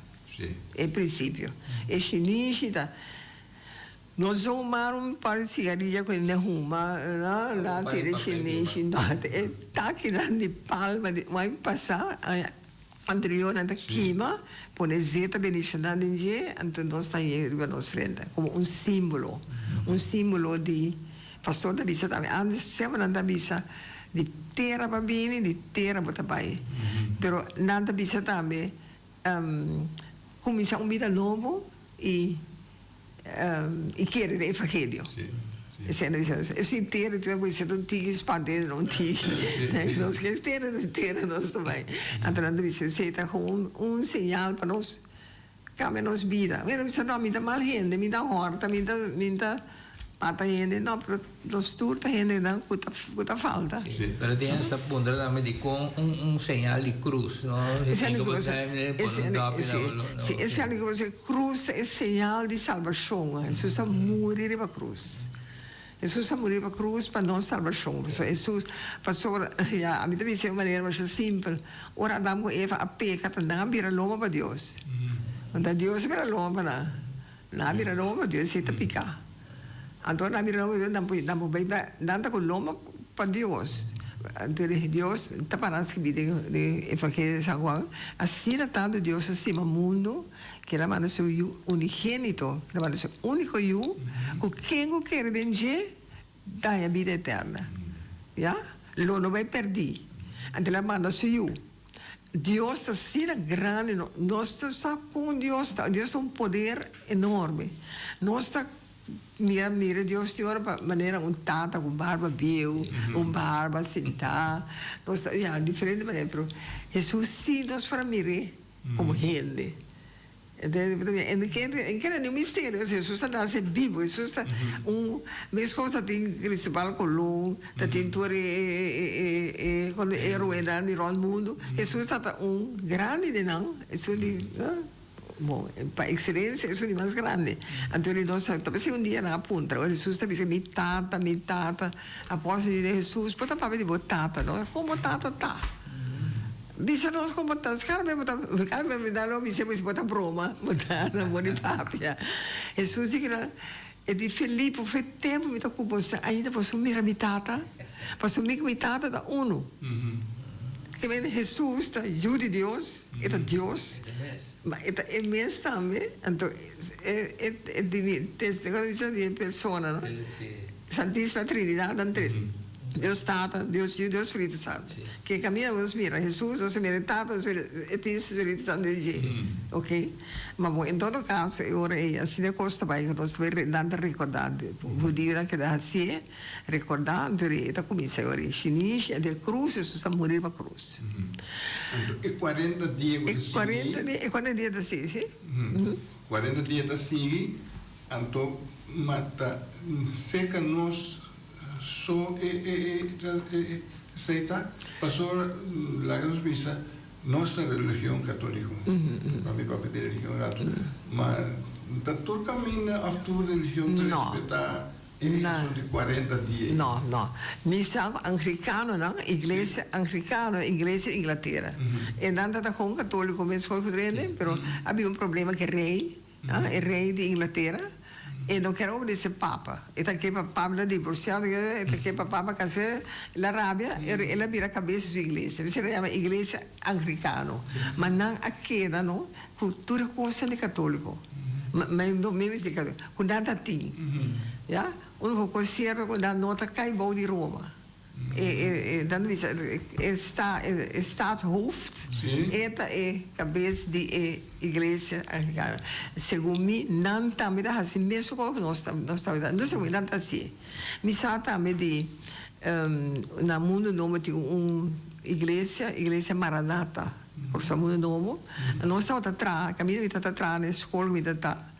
e prinsipio. E shinishi ta. No zomaar un par di sigaria ku hende huma, no, nan tira shinishi, no, e takinan di palma di un aña pasá, aña anterior nan ta kima, pone zeta bendishoná den dje, anto nos ta hañ'é riba nos frente komo un símbolo, un símbolo di, pastor ta bisa tambe, antes semper nan ta bisa di tera bo a bini, di tera bo ta bai, pero nan ta bisa tambe kuminsá un bida nobo i. I kere den evangelio. Esei nan bisa nos. Esei tera tin ku bisa ta un tiki spanta hende no un tiki. Nos ke tera den tera nos ta bai. Anto nan ta bisa esei ta un un señal pa nos kambia nos bida. Bueno bisa no mi ta mal hende, mi ta hòrta, mi ta mi ta mata hende. No pero nos tur ta hendenan ku ta ku ta falta. Sí, pero tin hende ta puntra tambe dikon un un señal di krus, no? E señal di krus, sí, e señal di krus, e krus ta e señal di salbashon. Hesus a muri riba krus. Hesus a muri riba krus pa nos salbashon. Pasobra Hesus, pasobra, ya, ami ta bisa e un manera masha simpel, ora Adam ku Eva a peka ta nan a bira loma pa Dios. Anto Dios a bira loma pa nan. Nan a bira loma pa Dios, esei ta piká. Anto nan a bira loma pa Dios, nan por nan por bai pa nan ta ku loma pa Dios. Anto Dios ta para skibí den den Evangelio di San Juan, asina tantu Dios a stima mundu ke el a manda su Yu unigénito, ke el a manda su úniko Yu, ku ken ku kere den dje ta haña bida eterna. Ya, lo no bai pèrdí. Anto el a manda su Yu. Dios ta asina grandi, no, nos no sa kon Dios ta, Dios ta un poder enorme. Nos ta mira mira Dios tin ora pa manera un tata ku barba bieu, un barba sintá, nos ta ya diferente manera, pero Hesus sí nos por a mir'é komo hende. En keda ni un misterio, Hesus ta nase bibu, Hesus ta un, meskos ta tin Cristobal Colon, ta tin tur e heroenan di rònt mundu, Hesus ta ta un grandi di nan, esun di, bon, pa ekselensia esun di mas grandi. Anto di nos ta p'esei un dia nan a puntra, ora Hesus ta bisa, mi tata, mi tata, apòstel di Hesus por ta papia di bo tata, no? Kon bo tata ta? Bisa nos kon bo ta, kada bes bo ta, kada bes mi ta lo bisa bo ta broma, bo ta na bo di papia. Hesus di kila, e di Felipe, fe tempu mi ta ku boso ainda boso mira mi Tata? Pasobra mi ku mi Tata ta unu. Ke men Hesus ta Yu di Dios, e ta Dios, ma e ta e mes tambe, anto e e di e persona, no? Santisima Trinidad nan tres, Dios Tata, Dios Yu, Dios Spiritu Santu. Ke kaminda nos mira Hesus, nos ta mira e Tata, nos mira e tin Spiritu Santu den dje. Ok. Ma bon, en todo kaso e ora ei asina e kos ta bai ku nos ta bai nan ta rekordá, hudionan keda hasié, rekordá, anto e ta kuminsá e ora ei shinishi anto e krus, Hesus a muri riba krus. Anto e kuarenta dia ku ta sigui. E kuarenta dia, e kuarenta dia ta sigui, si. Kuarenta dia ta sigui. Anto ma ta seca nos so e e esey ta pasobra laga nos bisa nos ta religion catolico pa mi papia di religion rato ma ta tur caminda of tur religion ta respeta e esun di cuarenta dia ey. No no mi sa cu anglicanonan iglesia anglicano iglesia di Inglatera e nan ta ta con catolico mescos cu rende pero a bin un problema cu e rey. E rei di Inglatera, e no kier obedece papa. E ta ke pa papa ta divorcia, e ta ke pa papa cas'é. El a rabia, el a bira cabes di su iglesia. Esei ta yama iglesia anglicano. Ma nan a keda no cu tur e cosnan di catolico. Mi di cu nan ta tin. Ya, unico cos cierto cu nan no ta cay bou di Roma. E dan bisa e sta e staatshoofd e ta e kabes di e iglesia anglikano. Segun mi nan tambe ta hasi mesun kos ku nos ta nos ta no segun mi nan ta hasié. Mi sa tambe di na mundu nobo tin un iglesia, iglesia Maranatha, Kòrsou mundu nobo. Nos tabata traha kaminda mi tabata traha na e skol ku mi ta ta.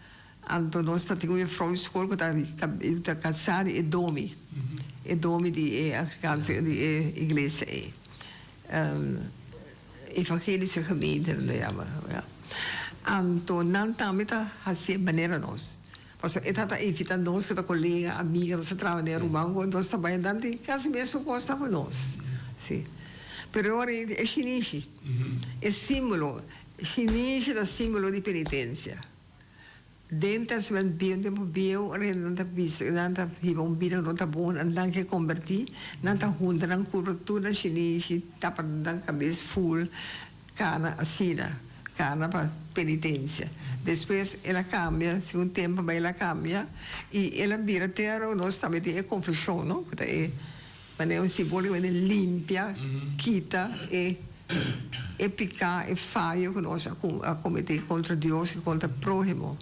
Anto nos ta tin un juffrouw skol ku ta ta kasá di e domi, e domi di e afrikaanse di e iglesia ei. Evangelische gemeente nan ta yama, ya. Anto nan tambe ta hasié manera nos. Pasobra e tabata invitá nos ku ta kolega, amiga, nos ta traha den ruman ku nos ta bai, nan tin kasi mesun kosnan ku nos. Si. Pero e ora ei e shinishi, e símbolo, shinishi ta símbolo di penitensia. Den Testament Bieu, tempu bieu, ora hende nan ta bisa, nan ta hiba un bida ku no ta bon, nan ke kombertí, nan ta hunta nan kurpa tur nan shinishi, tapa nan kabes ful, kana asina, kana pa penitensia. Despues el a kambia, segun tempu bai el a kambia, i el a bira te ora nos tambe tin e konfeshon, no, ku ta e Manera un simbóliko manera limpia, kita e e piká, e fayo ku nos a a kometé kontra Dios i kontra próhimo.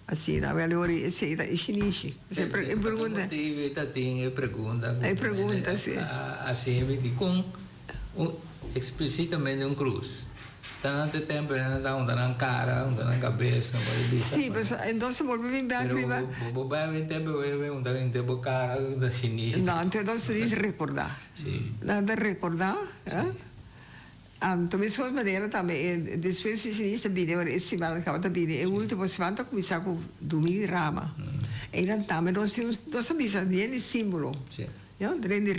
Asina, awel ora esei ta e shinishi. E pregunta. E motibu e ta tin e pregunta ku E pregunta, si. a hasibi dikon un eksplisitamente un krus. Ta nan te tempu nan ta hunta nan kara, hunta nan kabes, nan por bisa. Sí, pues entonces bo bin bek riba. Pero bo bai bin tempu bo bin hunta henter bo kara, hunta shinishi. No, entonces ta dici recorda. Sí. Nan ta recorda, eh. Anto mescos manera tambe e despues di shinishi ta bini ora e siman caba ta bini, e ultimo siman ta cuminsa cu Domingo di Rama. Eynan tambe nos tin un, nos ta bisa bien di simbolo. Sí. Ya, den di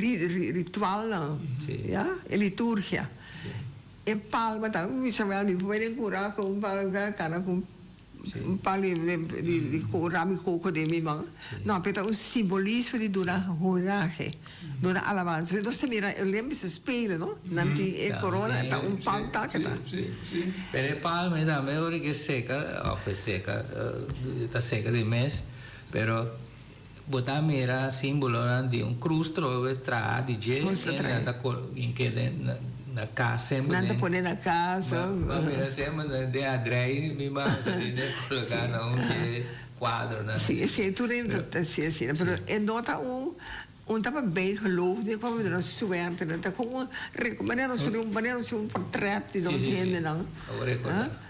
ritualnan. Sí. Ya, e liturgia. Sí. E palma ta un bisa wel mi por den cura cu un palo cana cu un palo di rami coco den mi man no pero ta un simbolismo di duna homenahe duna alabansa nos ta mira Olympische Spelen no nan tin e corona ta un pal ta ta. Pero e palma ei tambe ora ke seca of e seca ta seca di mes pero Bo ta mira simbolonan di un krus trobe traha di dje Nos ta i nan trae. ta hink'é den na kas semper Nan ta den pone na kas. Bo a mira semper den adrei mi mama sa tin den koloká na un dje kuadronan. Si, esei tur hende ta hasi asina, pero e no ta un un ta pa bijgeloof ni como di nos suerte, no ta como un manera nos pone un manera nos un portret di nos hendenan.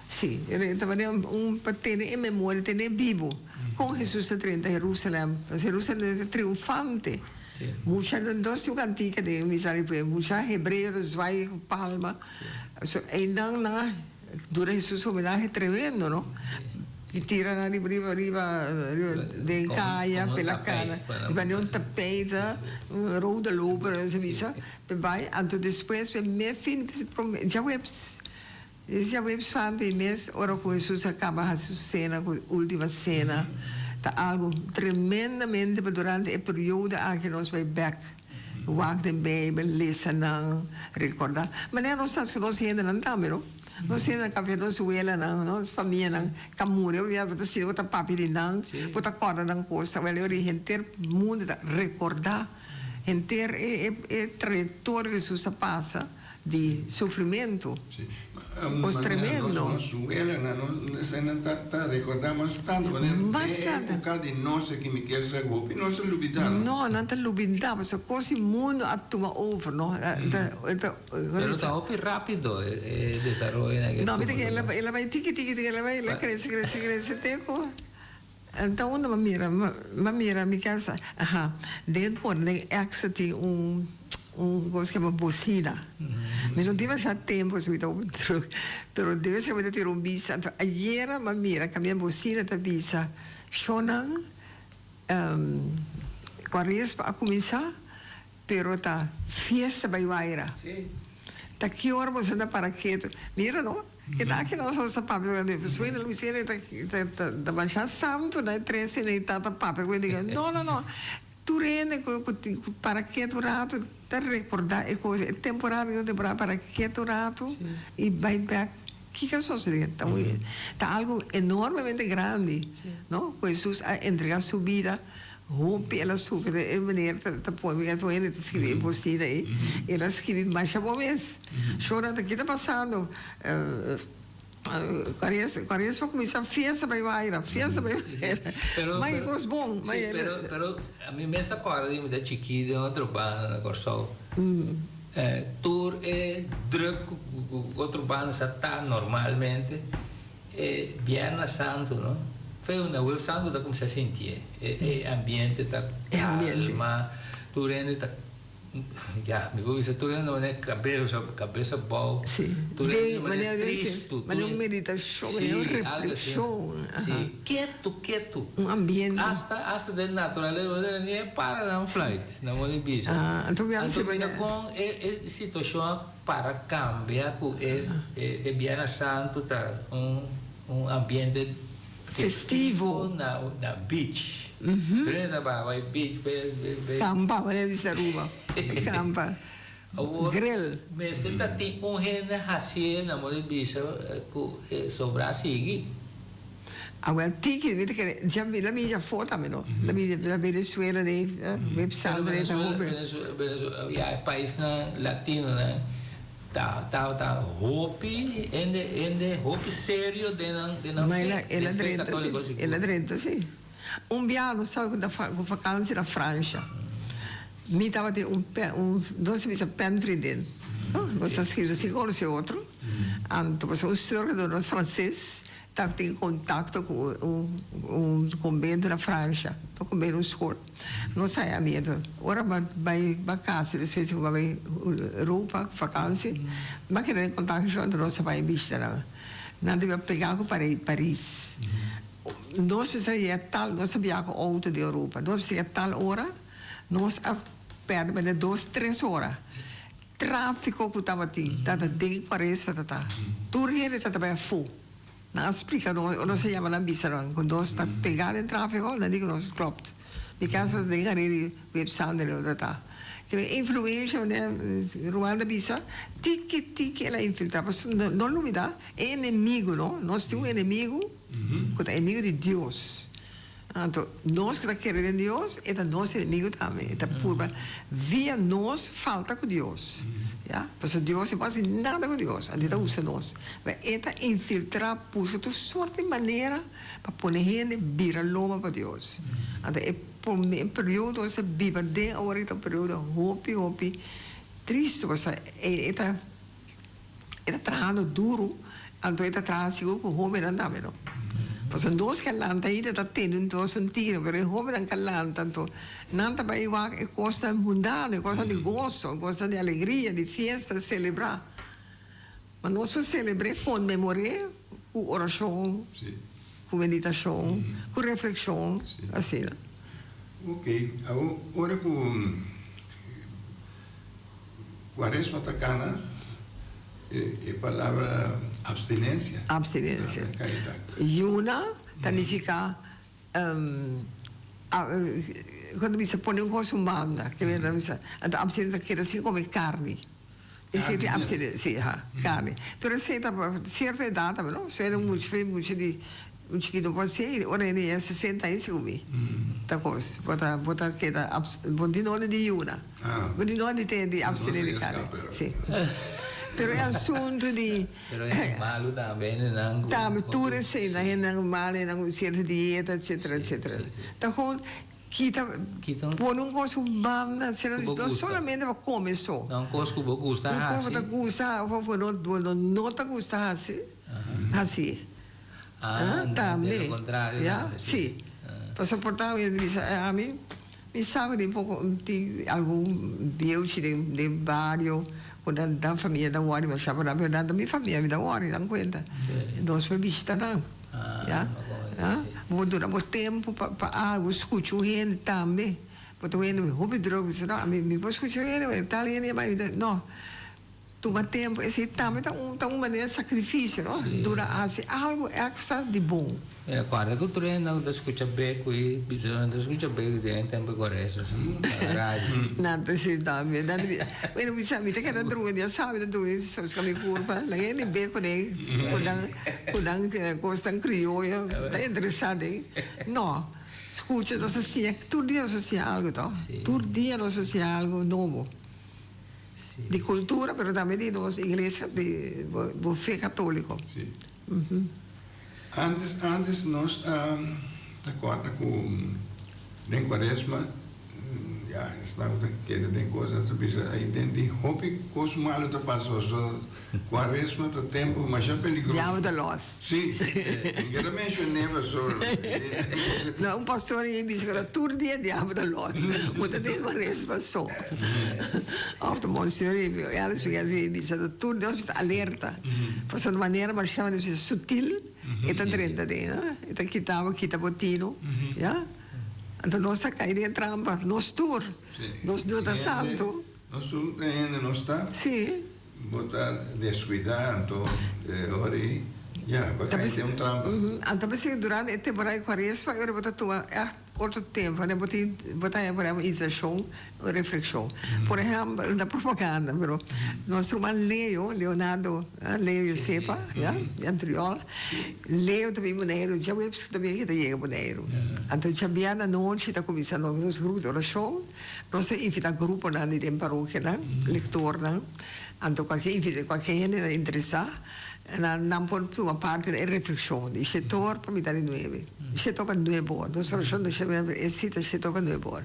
Si, ta manera un pa tene e memoria, tene bibo. Kon Hesus ta drenta Herusalèm? Pasobra Herusalèm ta triunfante. Mucha nos tin un kantika den misa riba e mucha hebreo ta zwai ku palma. So einan nan a duna Hesus homenahe tremendo, no? I tira nan riba riba riba den kaya pela kana. Riba un tapijt, un rode loper nan sa bisa, pe bai. Anto despues pe me fin djaweps. E djaweps santu ei mes, ora ku Hesus a kaba hasi su sena, ku última sena, ta algu tremendamente pa durante e periodo aki nos bai bèk. Wak den Beibel, lesa nan, rekordá. Manera nos ta hasi ku nos hendenan tambe, no? Nos hendenan kafia nos welanan, nos famianan ka muri, bo ta sinti bo ta papia di nan, bo ta kòrda nan kos. Awel e ora henter mundu ta rekordá henter e trayektoria ku Hesus a pasa. Di sufrimentu. Sí. Cos tremendo. Nos welanan, nos eseinan ta ta recordá mas tantu, manera Mas den tantu. época di nos aki mi kier sa ku hopi nos a lubidá, no? No, nan ta lubidá pasobra cos di mundo a tuma over, no. Ta ta Pero ta hopi rápido e desaroyo na No, mi ta kere el a bai tiki tiki tiki el a bai el a crece crece crece te ku ta unda mi a mira mi a mira mi casa aha den por den extra tin un un kos ku yama bocina mi no tin masha tempo pasobra mi ta hopi druk pero de bes en cuando mi ta tira un bista anto ayera mi a mira kaminda bocina ta bisa shownan cuaresma a cuminsa Pero ta fiesta bai waira. Ta ki ora boso ta para ketu? Mira no, e ta aki nos ta papia ku e suena Luisiana ta ta ta masha santu na e trese na e tata papia ku e diga no no no tur hende ku ku ku para ketu un ratu ta rekorda e kos e temporada i otro temporada para ketu un ratu i bai bek kiko a sosode ta un ta algu enormemente grandi no ku Hesus a entrega su bida. Hopi el a sufri e meneer ta ta pone mi gato hende ta scribi e bocina ei el a scribi masha bon mes shora ta ki ta pasando cuaresma cuminsa fiesta bay waira fiesta bay waira mai cos bon Sí, pero pero ami mes ta corda di mi ta chikí den otro banda na Corsou tur e druk cu otro banda sa ta normalmente. E Bierna Santu no? Feo na Jueves Santu ta cuminsa sintié. E e ambiente ta calma, tur hende ta ya mi por bisa tur hende manera cabeza cabeza abao, tur hende manera tristo, Manera un meditacion, manera un reflexion. Si, ketu ketu. Un ambiente. Hasta hasta den naturalesa bo ni e para nan fluit, nan bo di bisa. Anto mira con e e situacion a Para cambia cu e e Bierna Santo ta un un ambiente festivo na na beach. Tur ta baha bay beach bay bay. Campa manera di bisa Aruba campa grill. Mester ta tin un hende hacié na modo di bisa cu e sobra a sigui. Awel tiki mi ta kere dja mi la mi dja for tambe no la mi la Venezuela ne website Pero Venezuela Venezuela Venezuela ya e paisnan latinonan ta ta ta hopi hende hende hopi serio den nan den nan fe den fe catolico sigur. El a drenta si un biaha nos tabata ku ta ku vakansi na Francia mi tabatin un un nos ta bisa penvriendin nos ta skirbi sin conoce otro anto pasobra un seur ku nos frances Tabatin contacto cu un convento na Francia, un convento, un school. Nos haya miedo. Ora bo bay vakantie despues cu bo bay Europa cu vakantie, bo a keda den contacto cu nan, nos a bay bishita nan. Nan ta pega cu Paris. Nos mester yega tal, nos a biaha cu auto di Europa, nos mester yega tal ora, nos a perde manera dos, tres ora. Tráfiko ku tabatin tata den Kuaresma tata. Tur hende tata bai afó. Nan a splika nos, ora nos a yama nan bisa nan ku nos ta pegá den tráfiko, nan di ku nos klopt. Mi kasa ta den área di Web Sander lo tata. Ke men influensha manera Ruan ta bisa, tiki tiki el a infiltrá. Pasobra no lubidá e enemigu no, nos tin un enemigu ku ta enemigu di Dios. Anto, nos ku ta kere den Dios, e ta nos enemigu tambe. E ta purba via nos falta ku Dios. Ya, pasobra Dios no por hasi nada ku Dios, anto e ta usa nos. Pero e ta infiltrá, buska tur sort di manera pa pone hende bira loma pa Dios. Anto e prome e periodo nos ta biba den awor aki ta un periodo hopi hopi tristu, pasobra e ta. E ta trahando duru, anto e ta traha sigur ku hobennan tambe no. Pasobra nos ke lanta ainda ta tene nos un tiro, pero e hobennan ke lanta anto nan ta bai wak e kosnan mundano, e kosnan di goso, e kosnan di alegria, di fiesta, selebrá. Ma nos por selebr'é, konmemor'é ku orashon, ku meditashon, ku reflekshon, asina. Ok, awor ora ku. Cuaresma ta cana e palabra abstinencia. Abstinencia. Yuna ta nifica Cuando bisa pone un cos un banda, ke men nan bisa, anto abstinente ta keda sin come carni. Esei ta abstinente, si, ha, carni. Pero esei ta pa cierto edad tambe, no? So era mucha, fe mucha di un chikito por hasi, ora hende ya sesenta aña si cumi. Ta cos, bo ta, bo ta keda abs, bo tin ora di yuna. Bo tin ora di te di abstene di carni, si. Pero e asunto di. Pero hende malu tambe, hendenan ku. Tambe, tur esei, hendenan malu, hendenan ku sierto dieta, etcetera, etcetera. Ta gewoon kita, pone un kos un banda, no solamente pa kome so. No, un kos ku bo gusta hasi. Un kos ku bo ta gusta òf bo no no ta gusta hasi, hasi. Ah, Tambe. Lo kontrario tambe, si. Si. Pasobra por ta hende bisa, ami Mi sa ku tin poko tin algun bieuchi den den bario ku nan nan famia ta wòri masha pa nan pero nan ta mi famia mi ta wòri nan kuenta nos por bishita nan ya bo por duna bo tempu pa pa algu skucha un hende tambe bo ta wende hopi druk bisa no ami mi por skucha un hende tal hende a bai mi ta no. Tuma tempu, esei tambe ta un ta un manera di sakrifisio, no? Dura hasi algu èkstra di bon. Mi recorda cu tur hende ta scucha becu y bisa nan ta scucha becu den e tempo di cuaresma si na radio. Nan ta si tambe nan ta bisa bueno mi sa mi ta keda drumi dia sabi ta drumi sosca mi curpa nan hende becu den cu nan cu nan cosnan crioyo ta interesante no scucha nos ta siña tur dia nos ta siña algu to tur dia nos ta siña algu nobo. Di cultura pero tambe di nos iglesia di bo fe catolico. Si. Antes antes nos ta corda cu den cuaresma ya esnan cu ta kere den cos nan ta bisa ay den di hopi cos malo ta pasa pasobra cuaresma ta tempo masha peligroso. Diablo ta los. Si, mi kere mencion'é pasobra. No, un pastor a bisa ku tur dia diablo ta los. Bo ta den kuaresma so. Òf ta monseñor Ellis mi a bisa tur dia nos mester alerta. Pasobra di manera masha nos bisa sutil e ta drenta den, no? E ta kita bo, kita bo tino, ya. Anto nos ta kai den e trampa, nos tur. Nos no ta santu. Nos tur ta hende nos ta. Si. Bo ta descuida anto e ora ei ya bo a cay den un trampa. Anto p'esei durante e temporada di cuaresma e ora bo ta tuma echt otro tempo bo tin bo ta haña por ehempel inspiracion o reflexion. Por ehempel no ta propaganda pero nos ruman Leo, Leonardo Leo Josefa ya di Antriol, Leo ta bin Boneiru djaweps ta bin ta yega Boneiru. Anto djabièrnè anochi ta cuminsa nos grupo di oracion. Nos ta invitá gruponan di den parokianan, lektornan, anto kualke invitá, kualke hende ta interesá, nan nan por tuma parti na e reflekshon di shete or pa mitá di nuebe, shete or pa nuebe or. Nos orashon ta shete or, e sita shete or pa nuebe or.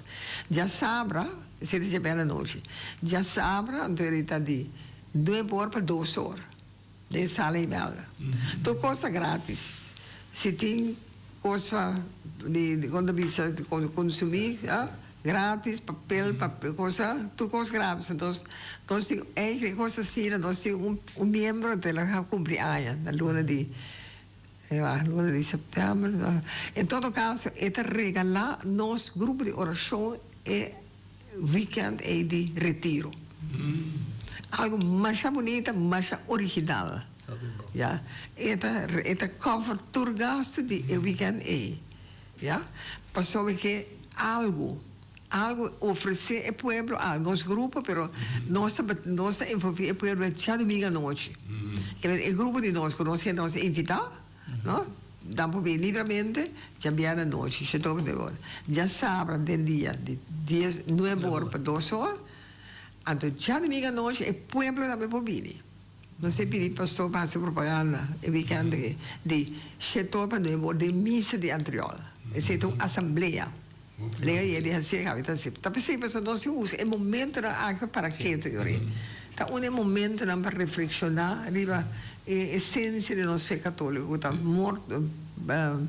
Djasabra, esei ta djabièrnè anochi, djasabra anto e rita di nuebe or pa dos or. Den sala Imelda. Tur kos ta gratis. Si tin kos pa di kon ta bisa konsumí gratis, papel, cosa, tur kos gratis. Entonces nos tin eigenlijk kos asina, nos tin un miembro te a kumpli aña na luna di luna di september. En todo kaso e ta regalá nos grupo di orashon e weekend ei di retiro. Algo masha bunita, masha original. Ya. E ta e ta cover tur gasto di e weekend ei. Ya. Pasobra ke algo, algo ofrece e pueblo algo, nos grupo, pero nos ta nos ta envolvi e pueblo djadumingu anochi. E grupo di nos ku nos hende nos a invita. No, dan por bin libramente djabièrnè anochi, shete ora pa nuebe ora. Djasabra den dia di dies, nuebe ora pa dos or. Anto djadumingu anochi e pueblo tambe por bini. Nos a pidi pastor pa hasi propaganda e weekend aki di shete ora pa nuebe ora den misa di Antriol. Esei ta un asamblea. Lea yei di hasié gabi ta hasié. Ta p'esei pasobra nos tin usa e momentonan aki pa para ketu yori. Ta un e momentonan pa reflekshoná riba e esensia di nos fe katóliko ku ta morto,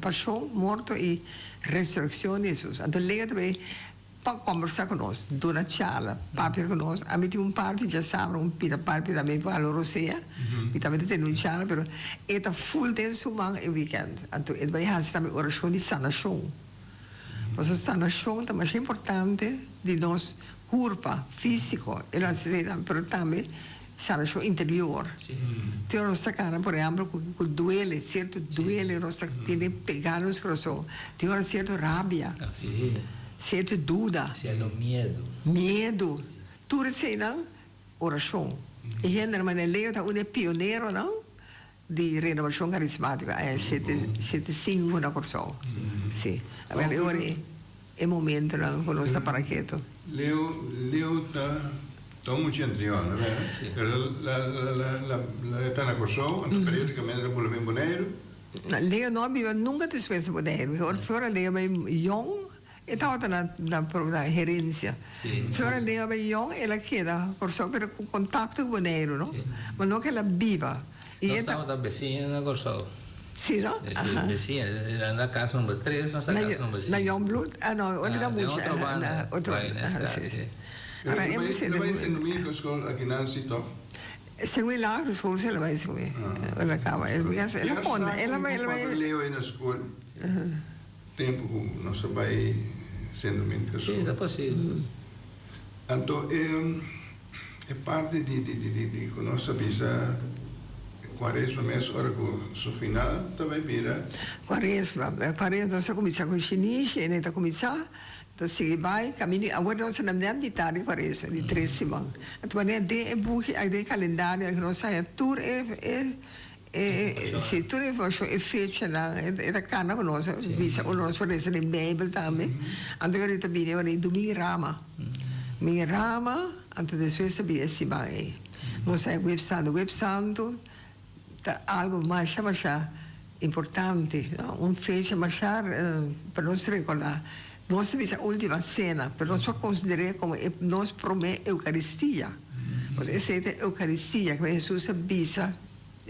pashon, morto i resurekshon di Hesus. Anto Lea ta bay pa kombersá ku nos, duna charla, papia ku nos. Ami tin un parti djasabra, un pida parti tambe pa Alo Rosea, mi tambe ta tene un charla pero e ta ful den su man e weekend. Anto e ta bay hasi tambe orashon di sanashon. Pasobra sanashon ta masha importante di nos kurpa físiko, e lo hasi pero tambe sanashon interior. Tin ora nos ta kana por ehèmpel ku duele, sierto duele nos ta tene pegá nos kurason, tin ora sierto rabia. Sierto duda. Sierto miedu. Miedu. Tur eseinan, orashon. E hendenan manera Leo ta un di e pioneronan di Renobashon Karismátiko aña shete shete sinku na Kòrsou. Si. Awor e ora e momentonan ku nos ta para ketu. Leo Leo ta ta un mucha antrion, no bera? Pero la la la la la e ta na Kòrsou, anto periodikamente ta bula bin Boneiru. Leo no a biba nunka despues na Boneiru. Ora Leo bai yong E tabata na na na herencia. Flora Leo bai yong el a keda Kòrsou pero ku kontakto ku Boneiru no. Ma no ku el a biba. I Nos e ta tabata besiña na Kòrsou. Si no? Si, besiña. El a na kas number tres, nos a Na kas number na sinku. Jongbloed? Ah no, ora ta Ah, den mucha. otro banda. Na otro Bai banda. na Aha, straat, si, si. si. Pero Ahora el e bai mester el bai den Sint Domingo skol aki nan si tòg? Segun e lagere skol si el a bai segun e. El a kaba. El el a konta. El a bai el a bai. Leo ei na skol. Tempu ku nos a bai Sint Domingo Sí, ta posibel. Anto e e parti di di di di ku nos a bisa Kuaresma mes ora ku su final ta bai bira. Kuaresma, Kuaresma nos a kuminsá ku shinishi e ta kuminsá ta sigui bai kaminda awor nos ta na net mitad di Kuaresma di tres siman. Anto manera den e buki den e kalendario aki nos haña tur e e E si tur informashon e fechanan e ta kana ku nos bisa ora nos por lesa den beibel tambe anto e ta bini ora e dumingu rama dumingu rama anto despues ta bini e siman ei nos ta e web santu web santu ta algu masha masha importante no un fecha masha pa nos rekorda nos ta bisa ultima sena pero nos por konsider'é komo e nos promé eukaristia pasobra esei ta eukaristia ku Hesus a bisa.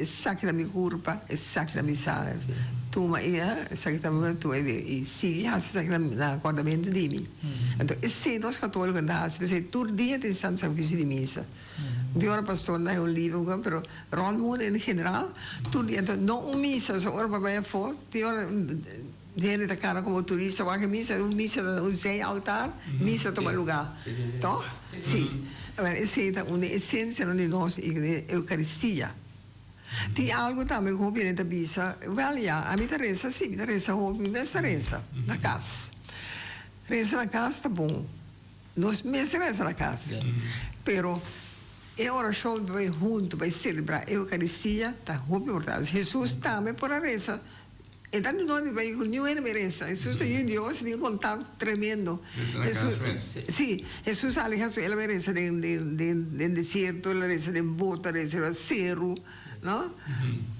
Esaki ta mi kurpa, esaki ta mi sanger. Tuma i esaki ta mi kurpa, tuma i bebe. I sigui hasi esaki na akordamentu di mi. Anto esei nos katólikonan ta hasi, p'esei tur dia tin santu sakrifisio di misa. Di ora pastor na un libro pero rònt mundu en general tur dia. Anto no un misa, so ora bo bai afó tin ora hende ta kana komo turista wak e misa, un misa ta un sei altar, misa tuma lugá. Tòg? Sí. Awor esei ta un di esensianan di nos Eukaristia. Tin algu tambe ku hopi hende ta bisa, wèl ya, ami ta resa, sí, mi ta resa hopi, mi mes ta resa na kas. Resa na kas ta bon. Nos mester resa na kas. Pero e orashon pa bai huntu, bai selebrá Eukaristia ta hopi importante. Hesus tambe por a resa. E ta no di bai ku niun hende bai resa. Hesus ta yu Dios tin kontakto tremendo. Resa na kas mes. Si, Hesus a aleha su el a bai resa den den den desierto, el a resa den boto, a resa riba seru, no?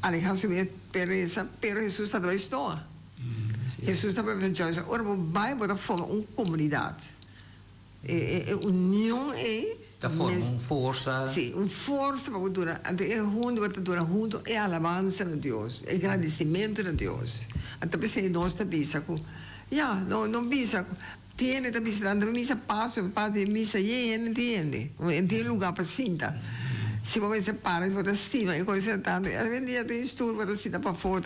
Aleha su mes pe resa, pero Hesus ta bai stoa. Hesus ta bai ora bo bai bo ta forma un komunidat. E union ei. Ta forma un forsa. Sí, un forsa pa bo duna. Anto e huntu bo ta duna huntu e alabansa na Dios, e gradisimentu na Dios. Anto p'esei nos ta bisa ku, ya, no no bisa ku tin hende ta bisa nan ta misa paso pa paso e misa yen hende tin hende, e tin luga pa sinta. Si bo mester para bo ta stima e kos tantu, awendia tin stoel bo ta sinta pafó.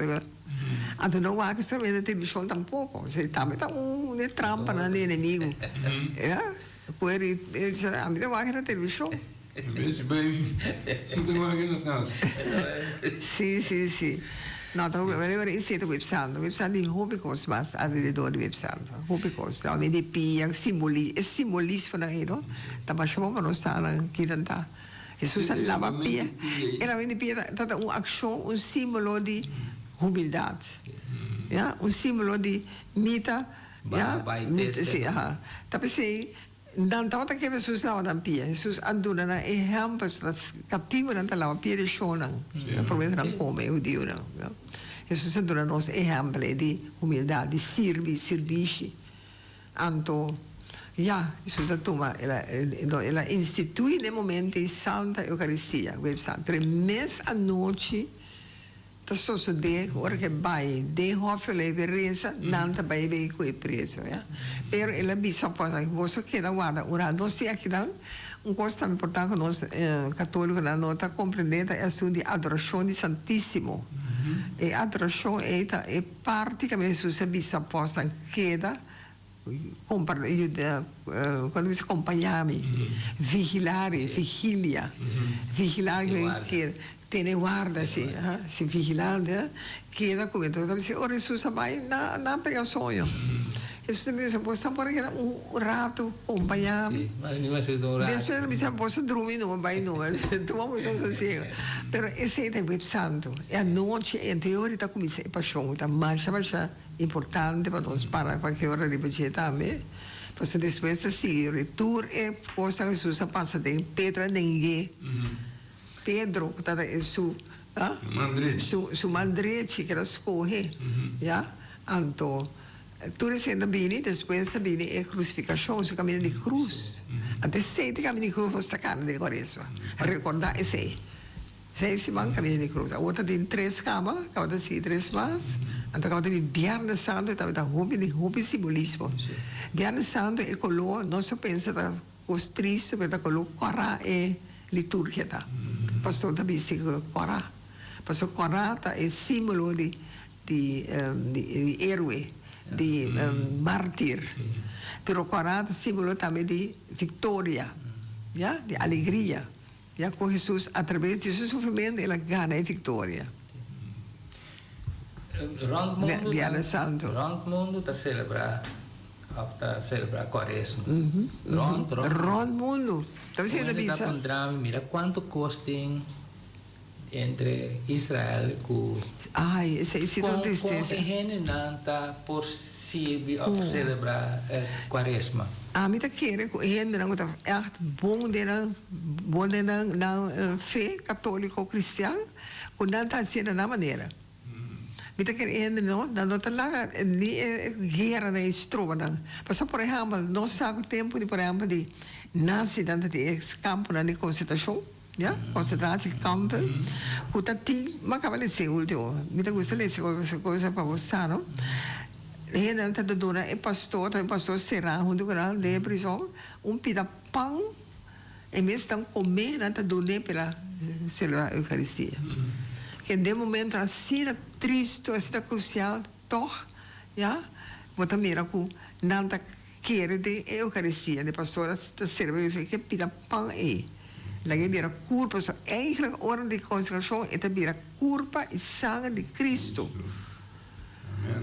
Anto no wak solamente televishon tampoko, esei tambe ta un di e trampanan di enemigu. Ya, ku e ri e bisa ami ta wak na televishon. Bes baby, mi ta wak na kas. Si, si, si. No, ta hopi, wèl esei ta web santo. Web santo tin hopi kos mas alrededor di web santo. Hopi kos. Tambe di pia, simboli, e simbolismonan ei no, ta masha bon pa nos sa nan kinan ta. Hesus a laba pia. E laba di pia ta ta un akshon, un simbolo di humildat. Ya, un simbolo di mi ta, ya, mi ta, si, aha. Ta p'esei nan tabata kere Hesus laba nan pia. Hesus a duna nan ehèmpel, pasobra katibunan ta laba pia di shonnan, promé ku nan kome, e hudiunan. Hesus a duna nos ehèmpel ei di humildat, di sirbi, sirbishi. Anto, ya, Hesus a tuma, el a, no, el a instituí den momento ei Santa Eucaristia, Web Santo. Pero e mes anochi ta sosodé ku ora ku e bai den hòf el a bai resa, nan ta bai bay ku e preso, ya. Pero el a bisa apòstelnan, boso keda warda un rato. Nos tin akinan un kos tan importante ku nos katólikonan no ta komprendé, ta e asuntu di adorashon di Santísimo. E adorashon ei ta e parti ku Hesus a bisa apòstelnan, Keda cuando bisa compaña mi, vigilare, vigilia, vigilar tene warda si, si vigilante keda cu mi. Entonces ta bisa ora Hesus a bay nan a pega soño. Hesus a bisa, Boso por a keda un ratu kompañá mi? Despues el a bisa, Boso drumi numa, bai numa, tuma boso sosiego. Pero esei ta e Web Santu. E anochi ei, anto e ora ta kuminsá e pashon ku ta masha masha importante pa nos para kualke ora riba dje tambe. Pasobra despues ta sigui tur e kosnan ku Hesus a pasa den, Pedro a neng'é. Pedro ku tabata e su su man drechi ku el a skohe, ya. Anto tur esei ta bini, despues ta bini e krusifikashon, su kaminda di krus. Anto esei ta e kaminda di krus nos ta kana den Kuaresma, rekordá esei. Seis siman kaminda di krus. Awor ta tin tres kaba, kaba ta sigui tres mas. Anto kaba ta bini Bièrnè Santu, e tabata hopi di hopi simbolismo. Bièrnè Santu e koló nos a pensa ta kos tristu, pero ta koló kòrá e liturgia ta. Pastor ta bisti kòrá. Pasobra kòrá ta e símbolo di di di héroe, di mártir. Pero kòrá ta símbolo tambe di viktoria, ya, di alegria. Ya ku Hesus a traves di su sufrimentu el a gana e viktoria. Rònt mundu Bièrnè Santu. Rònt mundu ta selebrá òf ta selebrá Kuaresma. Rònt, rònt. Rònt mundu. Ta bisa ta bisa. Ta puntra mi, mira kuantu kos tin entre Israel ku. Ai, esei si ta un tristesa. Kon e hendenan ta por sirbi òf selebrá Kuaresma? Ami ta kere ku e hendenan ku ta ègt bon den nan bon den nan nan fe katóliko kristian, ku nan ta hasié na nan manera. Mi ta kere e hende no, nan no ta laga ni e gueranan e strobanan. Pasobra por ehèmpel, nos sa ku tempu di por ehèmpel di nazinan ta tin e kamponan di konsentrashon. Ya, concentratie-kampen, ku ta tin, m'a kaba lesa e ultimo, mi ta gusta lesa cosa pa bo sa no. Hendenan ta duna e pastor, ta e pastor será huntu ku nan den e prison, un pida pan, e mes tan kome, nan ta dun'é pa el a selebrá Eucaristia. Ke den momento asina tristu, asina krusial, tòg, ya, bo ta mira ku nan ta kere den e Eucaristia, de pastor ta sirbi Eucaristia, ke pida pan ei. Laga e bira kurpa, so eigenlijk ora di konsekrashon e ta bira kurpa i sanger di Kristu.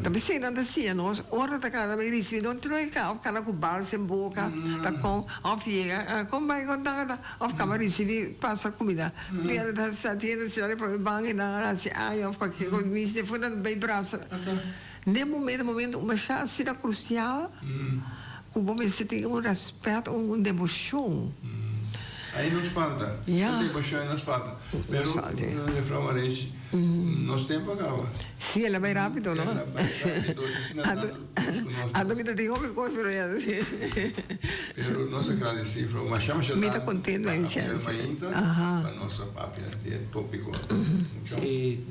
Ta p'esei nan ta siña nos ora ta kana bai risibí no troika òf kana ku bals den boka ta kon òf yega kon bai kon ta ta òf kaba risibí pasa kumida pero ta sa tin hende sina di prome banki nan a hasi aña òf kualke kos mis den for nan bai brasa den momento momento un masha asina krusial. Ku bo mester tin un rèspèt, un deboshon. Ahí nos falta. Ya. Un deboshon nos falta. Pero, juffrouw Maris, nos tempo a kaba. Sí, el a bai rápido, no? El a bai rápido. Asina tantu kos ku nos. Anto mi ta tin hopi kos, pero ya. Pero nos a gradisí, juffrouw. Masha, masha Mi ta kontento pa mainta, pa nos a papia di e tópiko. Sí,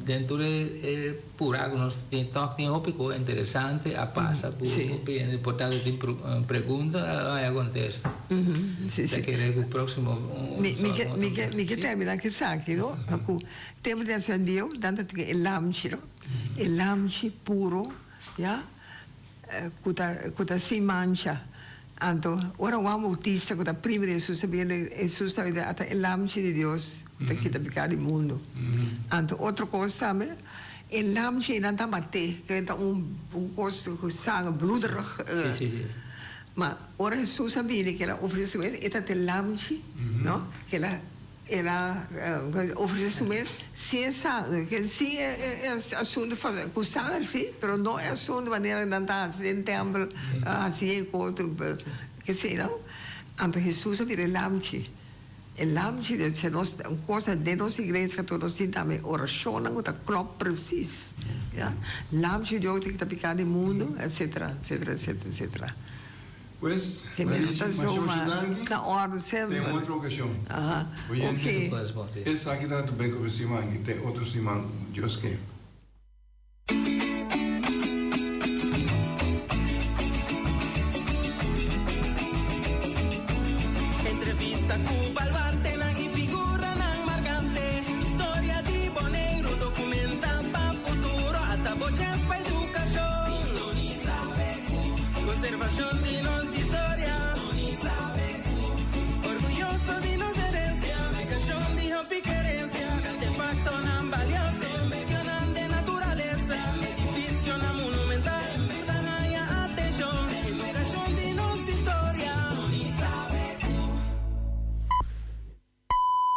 den tur e. Pura ku nos tin tòg tin hopi kos interesante a pasa ku hopi hende por tanto tin pregunta a lo haya kontesta. Ta kere ku próksimo Mi ke terminá ku esaki no ku tempu di Testament Bieu nan ta tin e lamchi no e lamchi puro ya ku ta ku ta sin mancha anto ora Juan Bautista ku ta primo di Hesus a bini Hesus ta bisa ata e lamchi di Dios ku ta kita piká di mundu anto otro kos tambe e lamchi ei nan ta mat'é ke ta un kos ku sanger bloederig ma ora Hesus a bini ke el a ofresé su mes e ta e lamchi no ke el a El a ofresé su mes sin e sanger, ken sin e asuntu ku sanger si, pero no e asuntu manera nan ta hasi den tèmpel, hasi e kos, kesei no. Anto Hesus a bira e lamchi, e lamchi di Dios. Nos un cosa den nos iglesia tur nos tin tambe orashonnan ku ta klòp presis, ya. Lamchi di Dios ku ta kita piká di mundu, etsetera, etsetera, etsetera, etsetera. Pues, Ke mi no ta Mauricio, masha zoma masha danki. na orde Te semper. un otro ocasion. Aha, Oyente, ok. Esaki ta ta bek op e siman aki. Te otro siman, Dios ke. Entrevista cu.